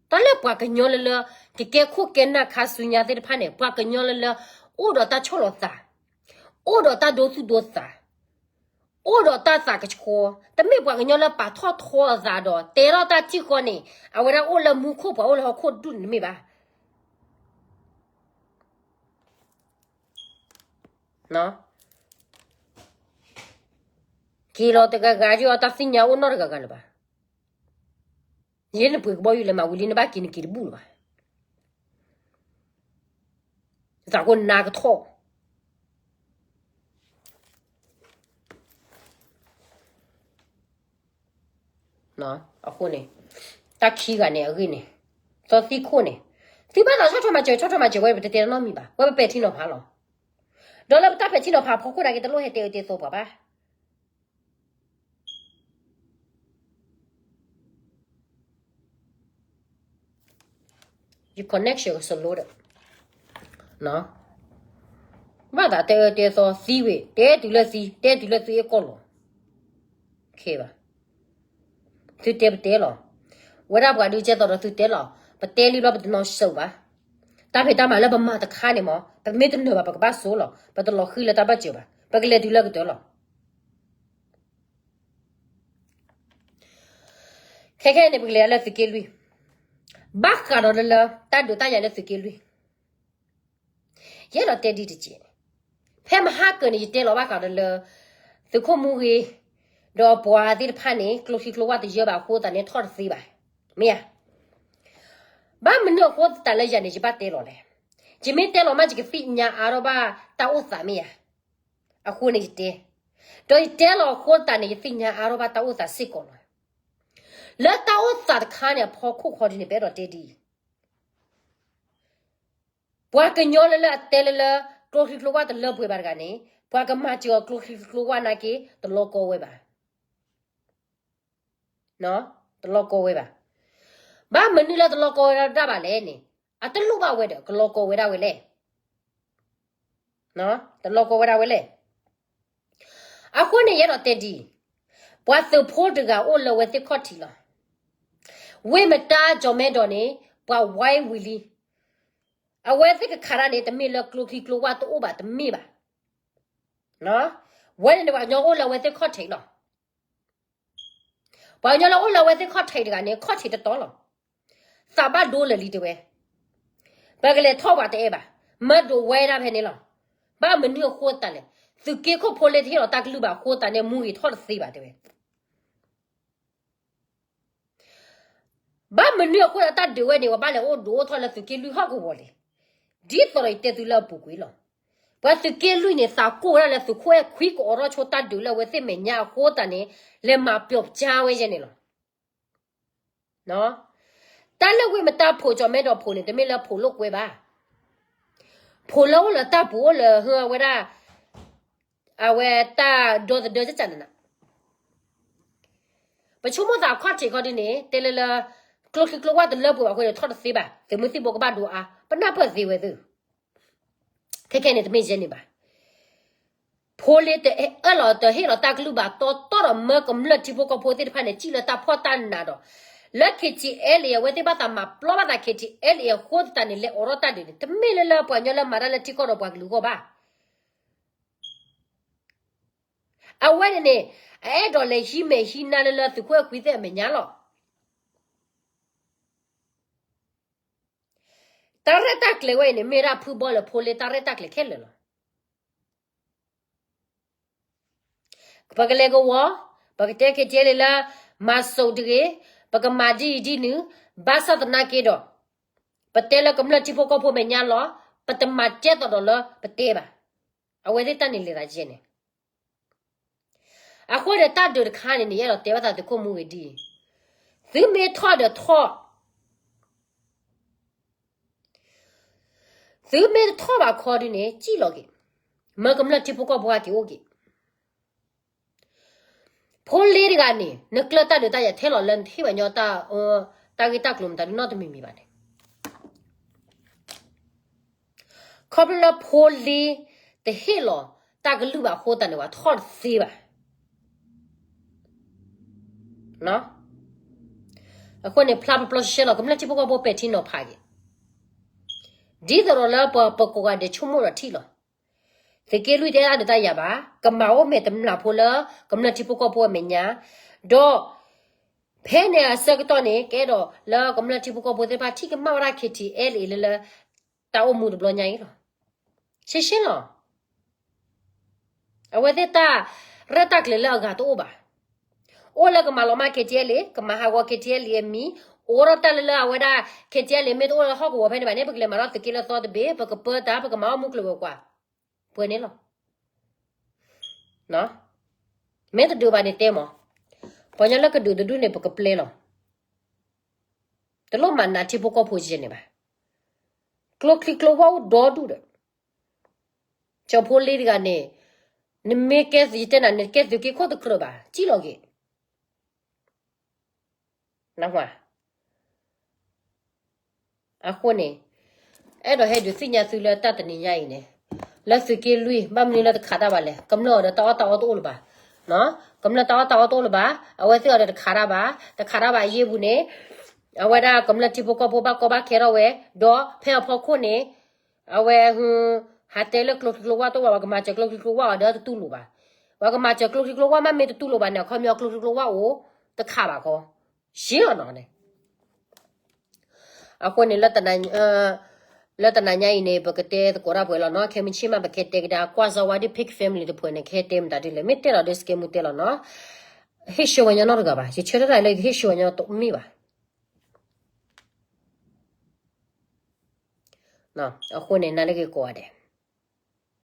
အံၤလီၤ. တၢ်လၢပှၤကညီလၢလၢ ကကဲခိၣ်ကဲနၢ်ခါဆူညါသ့ၣ်တဖၣ်န့ၣ် ပှၤကညီလၢလၢ အိၣ်ဒီးတၢ်ဆီၣ်လီၤသး, အိၣ်ဒီးတၢ်ဒိသူၣ်ဒိသး, အိၣ်ဒီးတၢ်သးကဆှီ, တမ့ၢ်ပှၤကညီလၢပာ်ထီၣ်ထီအသးဒီး တဲထီၣ်တၢ်ထံၣ်ဃီန့ၣ် အဝဲဒၣ်အိၣ်လၢမူခိၣ်ပှၤအိၣ်လၢဟီၣ်ခိၣ်တဒူၣ်န့ၣ်တမ့ၢ်ဘၣ်. က့ၤလီၤတဂၤဂၤ ယတၢ်သ့ၣ်ညါအိၣ်နီတဂၤဂၤလၢၤဘၣ်. ယဲနပှ့ၤကဘီယူၤလဲၤမၤဝံၤလံ နဘၣ်က့ၤနက့ၤတဘူၣ်လၢၤဘၣ်. သးကိးနါကထီၣ် အဃိန့ၣ် တၢ်ခံဂၤန့ၣ်အဂ့ၢ်န့ၣ် သီသံခိၣ်န့ၣ် သုဘၣ်သးဆီၣ်ထွဲမၤစၢၤ ဆီၣ်ထွဲမၤစၢၤဝဲ ပတတဲနီတမံၤဘၣ်. ဝဲပပဲာ်ထံနီၤဖးလီၤ. ဒီးလၢပတၢ်ပဲာ်ထံနီၤဖးဖီခိၣ်ဒၣ်က့ၤ တလိၣ်ဟဲတဲအၢတဲသီပှၤဘၣ်. Your connection is low ဒီး ဘၣ်သးတဲအၢတဲသီသံဝဲ တဲတုၤလၢသံ တဲတုၤလၢသုအ့ၣ်ကီၢ်လီၤ. ခဲဘၣ် သုတဲပတဲလီၤ. ဝဲဒၣ်ပှၤဒုးကဲသိးဒီးသုတဲလီၤ. ပတဲလံဘျီပတနီၤစၢၤဘၣ်. တၢ်ဖံးတၢ်မၤလၢပမၤတခါန့ၣ်မး ပမ့ၢ်တနၢၤဘၣ် ပကဘၣ်စိလီၤ. ပတလီၤဃံၤလၢတၢ်ဘၣ်စၢၤဘၣ်. ပကလဲၤတုၤလၢကတၢၢ်လီၤ. ခဲခဲန့ၣ် ပကလဲၤလၢသုးက့လွံၢ်, ဘၣ်ဃးဒီးလၢလၢ တၢ်ဒုးတၢ်ယၤလၢသုးက့လွံၢ်, ယအဲၣ်ဒိးတဲဒ်တက့ၢ်န့ၣ်, ဖ ဖဲမဟါကၢၤန့ၣ် ယတဲလီၤဘၣ်ဃးဒီးလၢ သုးခိၣ်မူဂ့ၤ ဒီးပှၤသ့ၣ်တဖၣ်န့ၣ် ကျိချံကျိဝၣ်တယၢဘၣ်အဃိသတးန့ၣ် ထီၣ်တသ့ဘၣ်. မ့ၢ်ဧါ. ဘၣ်မနုၤအဃိသတးလၢယၤန့ၣ် ယဘၣ်တဲလီၤလဲၣ်. ယမ့ၢ်တဲလီၤမး ယကသ့ၣ်ညါအါထီၣ်ဘၣ်တၢ်အိၣ်သးမ့ၢ်ဧါ. အဃိန့ၣ်ယတဲ, ဒီးယတဲလီၤအဃိသတးန့ၣ် ယသ့ၣ်ညါအါထီၣ်ဘၣ်တၢ်အိၣ်သးစ့ၢ်ကီးလီၤ. လၢတၢ်အိၣ်သးတခါန့ၣ် အဖီခိၣ်ခီဒ်န့ၣ် ပအဲၣ်ဒိးတဲဒ်အံၤ ပှၤကညီလၢလၢအတဲလၢလၢ ကျိချံကျိဝၣ်တလၢပှဲၤဘၣ်တဂၤန့ၣ် ပှၤကမၤစၢၤအီၤကျိချံကျိဝၣ်နာ်က့ တလီၤကီဝဲဘၣ်. တလီၤကီဝဲဘၣ်. ဘၣ်မနုၤလၢတလီၤကီဝဲဒၣ်ဘၣ်လဲၣ်န့ၣ် အတလိၣ်ဘၣ်ဝဲဒီး ကလီၤကီဝဲဒၣ်ဝဲလဲၣ်. တလီၤကီဝဲဒၣ်ဝဲလဲၣ်. အဃိန့ၣ် ယအဲၣ်ဒိးတဲဒ်အံၤ, ပှၤသုးဖိတဂၤအိၣ်လၢအဝဲသ့ၣ်ခီၣ်ထံးလီၤ. ဝ့ၢ်မတါကၠီၤမဲဒီးန့ၣ် ပှၤဝါအံၤဝံၤလံ. အဝဲသ့ၣ်ကခးတၢ်န့ၣ် တမ့ၢ်လၢကျိချံကျိဝၣ်တအိၣ်ဘၣ် တမ့ၢ်ဘၣ်. ဝဲန့ၣ်န့ၣ် ပှၤကညီအိၣ်လၢအဝဲသ့ၣ်ခီၣ်ထံးလီၤ. ပှၤကညီလၢအိၣ်လၢအဝဲသ့ၣ်ခီၣ်ထံးတဂၤန့ၣ် ခီၣ်ထံးတတီလီၤ. သးဘၣ်ဒိလၢာ်လံတဲဝဲ, ပကလဲၤထီၣ်ပှၤတအဲၣ်ဘၣ်, မၢဒိးဝဲဒၣ်ဖဲန့ၣ်လီၤ. ဘၣ်မနုၤအဃိသတးလဲၣ်, သုးက့ခိၣ်ဖိလ့တဟ့ၣ်လီၤတၢ်ကလုၢ်ဘၣ်အဃိသတးန့ၣ် မူဂ့ၤထီၣ်တသ့ဘၣ်တဲဝဲ. ဘၣ်မနုၤအဃိဒီးတၢ်ဒုးဝဲန့ၣ် ပှၤဘၣ်လဲၤအိၣ်ဒိးအိၣ်ထီၣ်လၢသုးက့လွံၢ်ဟီၣ်ကဝီၤလဲၣ်. ဒ်သိးဒီးယတဲသုလၢအပူၤကွံာ်လီၤ. ပှၤသုးက့လွံၢ်န့ၣ် သးကိၢ်ဝဲဒၣ်လၢသုးခိၣ်အဲၣ်ခွံကအိးထီၣ်ဆိတၢ်ဒုးလၢအဝဲသ့ၣ်မဲာ်ညါအဃိသတးန့ၣ် လဲၤမၤပျီပျါဝဲယဲန့ၣ်လီၤ. တၢ်လၢဝ့ၢ်မတါဖိးကၠီၤမဲဒီးဖိးန့ၣ် တမ့ၢ်လၢဖိးလိာ်ကွဲဘၣ်. ဖိးလၢအိၣ်လၢတၢ်ပူၤအိၣ်လၢဟၢအဝဲဒၣ် အဝဲတၢ်ဒီသဒၢကစၢ်န့ၣ် ပဆိကမိၣ်သးအခီၣ်ထံးခီဒ်န့ၣ် တဲလၢလၢ ကျိချံကျိဝၣ်တလၢပှဲၤဘၣ်အဃိန့ၣ် ထီၣ်တသ့ဘၣ်, သုးမုၢ်သံၣ်ဘိကဘၣ်ဒိအါ, ပနၢ်ပၢၢ်သ့ဝဲသု. ခဲခဲန့ၣ်တမ့ၢ်ယဲန့ၣ်ဘၣ်. ဖိလ့တအၢၣ်လီၤတဟ့ၣ်လီၤတၢ်ကလုၢ်ဘၣ်တီတီဒီးမၢကမျၢၢ်ထံဖိကီၢ်ဖိသ့ၣ်တဖၣ်န့ၣ် စံၣ်လၢတၢ်ဖှီၣ်တၢ်နးဒီး လၢ KTLA အဝဲသ့ၣ်ဘၣ်သးမၤပျီဘၣ်သး KTLA အဃိသတးန့ၣ် လဲၤအိးထီၣ်တၢ်ဒုးန့ၣ် တမ့ၢ်လၢလၢပှၤကညီလၢမၤတၢ်လၢထံကီၢ်ဒီးပှၤကလုာ်အဂီၢ်ဘၣ်. အဝဲန့ၣ်န့ၣ် အအဲၣ်ဒိးလဲၤဟံးမဲာ်ဟံးနါလၢလၢသုးခိၣ်အဲၣ်ခွံသ့ၣ်အမဲာ်ညါလီၤ. တၢ်ရဲၣ်တၢ်ကျဲၤဝဲအံၤန့ၣ် မ့ၢ်ဒၣ်ဖုဘီလၢဖိလ့တၢ်ရဲၣ်တၢ်ကျဲၤခဲလၢာ်လီၤ. ပကလဲၤကဝီၤ, ပကတဲ KTLA လၢ မၤစိးတဂ့ၤ, ပကမၤဒ်အံၤဒ်နုၤ, ဘၣ်ဆၣ်သနာ်က့ဒီး ပတဲလၢကမျၢၢ်ထံဖိကီၢ်ဖိမဲာ်ညါလီၤ, ပတမၤကဲသိးဒီးလၢပတဲဘၣ်. အဝဲသ့ၣ်တၢ်န့ၣ်လဲၤသးယဲန့ၣ် အဃိန့ၣ် တၢ်ဒုးတခါန့ၣ်န့ၣ် ယအဲၣ်ဒိးတဲဘၣ်သးသုးခိၣ်မူဂ့ၤဒ်အံၤ, သုမ့ၢ်ထီၣ်ဒီးထီၣ်, သုမ့ၢ်တထီၣ်ဘၣ်ခီဒ်န့ၣ် စံၣ်လီၤက့ၤ, မၢကမျၢၢ်ထံဖိကီၢ်ဖိဟဲက့ၤအိၣ်က့ၤ. ဖိလ့တဂၤန့ၣ် နကျၢၢ်တၢ်ဒုးတၢ်ယၤထဲလီၤလၢနဟ့ၣ်ပှၤညီ တၢ်ဂ့ၢ်တၢ်ကျိၤမတၤဒုးနီတမံၤမံၤဘၣ်န့ၣ် ခီဖျိလၢဖိလ့တဟ့ၣ်လီၤတၢ်ကလုၢ်ဘၣ်အဃိသတးန့ၣ် ပှၤထီၣ်တသ့ဘၣ်. အဃိန့ၣ် ဖျါပျီပျီရှဲရှဲလီၤ ကမျၢၢ်ထံဖိကီၢ်ဖိပဲာ်ထံနီၤဖးက့ၤ, ဒ်သိးဒီးလၢပပကိးဂၤဒဲးဆိကမိၣ်ဒီးထံၣ်လီၤ. သုးက့လွံၢ်တအဲၣ်တၢ်ဒုးတၢ်ယၤဘၣ်, ကမၤအိၣ်မဲာ်တမျၢ်ဖိလၢ ကမျၢၢ်ထံဖိကီၢ်ဖိအမဲာ်ညါ, ဒီး ဖဲန့ၣ်အဆၢကတီၢ်န့ၣ် ကအဲၣ်ဒိးလၢကမျၢၢ်ထံဖိကီၢ်ဖိသ့ၣ်တဖၣ်ထံၣ်ကမၣ်ဝဲဒၣ် KTLA လၢလၢ တၢ်အိၣ်မူတဘျီညါအံၤလီၤ. ရှဲရှဲလီၤ. အဝဲသ့ၣ်တၢ်ရဲၣ်တၢ်ကျဲၤလၢအဂၤတအိၣ်ဘၣ်. အိၣ်လၢကမၤလီၤမၢ် KTLA, ကမၤဟးဂီၤ KTLA အမံၤ, အိးထီၣ်တၢ်လၢလၢအဝဲဒၣ် KTLA မ့ၢ်တအိၣ်လၢဟီၣ်ကဝီၤဖဲန့ၣ်ဘၣ်န့ၣ် ပကလဲၤမၤထီၣ်သုးက့လၢသီတဘ့ၣ်, ပကပၢတၢ်, ပကမၤအီၣ်မူကျိၤဝဲၤကွာ်, ပှဲၤန့ၣ်လီၤ. မ့ၢ်တဒုးဘၣ်န့ၣ်တဲမး, ပှၤကညီလၢကဒုးတဒုန့ၣ် ပကပျဲလီၤ. တလိၣ်မၤနးထံဖိကီၢ်ဖိယဲၢ်န့ၣ်ဘၣ်. ကျိချံကျိဝၣ်အိၣ်ဒီဒူၣ်ဒီး ကၠီဖိလ့တဂၤန့ၣ်, နမ့ၢ်ကဲသုးယတဲနၤ နကဲသုးက့ခိၣ်တကြၢးဘၣ်, စံၣ်လီၤက့ၤ. အဃိန့ၣ် အဲၣ်ဒိးဟဲဒုးသ့ၣ်ညါသုလၢတၢ်တနံၤညါအံၤန့ၣ်, လၢသုးက့လွံၢ် ဘၣ်မနုၤလၢတခးတၢ်ဘၣ်လဲၣ်, ကမျၢၢ်အီၤဒီးတၢ်အီၣ်တၢ်အီတအိၣ်လၢၤဘၣ်. ကမျၢၢ်တၢ်အီၣ်တၢ်အီတအိၣ်လၢၤဘၣ်, အဝဲသ့ၣ်အီၤဒီးတခးတၢ်ဘၣ်, တခးတၢ်ဘၣ်အယ့ၢ်ပူၤန့ၣ်, အဝဲဒၣ်ကမျၢၢ်ထံဖိကီၢ်ဖိဘၣ်ကီဘၣ်ခဲထီၣ်ဝဲ, ဒီးဖဲအဖီခိၣ်န့ၣ် အဝဲ ဟးတဲလၢကျိချံကျိဝၣ်တအိၣ်ဘၣ်, ပှၤကမၤစၢၤကျိချံကျိဝၣ်အီၤဒီးတတူၢ်လိာ်ဘၣ်. ပှၤကမၤစၢၤကျိချံကျိဝၣ်မးမ့ၢ်တတူၢ်လိာ်ဘၣ်န့ၣ် အခီပညီကျိချံကျိဝၣ်အိၣ်တခးဘၣ်ခီ, ယ့ၢ်လီၤနီၤန့ၣ်. အဃိန့ၣ်လၢတနၤ လၢတနၤညါအံၤန့ၣ် ပကတဲသကိးတၢ်ပှဲၤလီၤနီၤ. ခဲမုၢ်ဆ့ၣ်မး ပကဟဲတဲကဒါ ကွၢ်စၢဝါဒ် Pink Family တဖုန့ၣ် ကဟဲတဲမတၤဒ်လဲၣ်, မ့ၢ်တဲလီၤဒီး စကဲမူတဲလီၤနီၤ. ဟ့ၣ်ဆှၢဝဲညီနီတဂၤဘၣ်, ယဆၢထၢၣ်တၢ်လၢကဟ့ၣ်ဆှၢဝဲညီတမ့ၢ်ဘၣ်. အဃိန့ၣ် နၤလၢက့ၤကိးဂၤဒဲး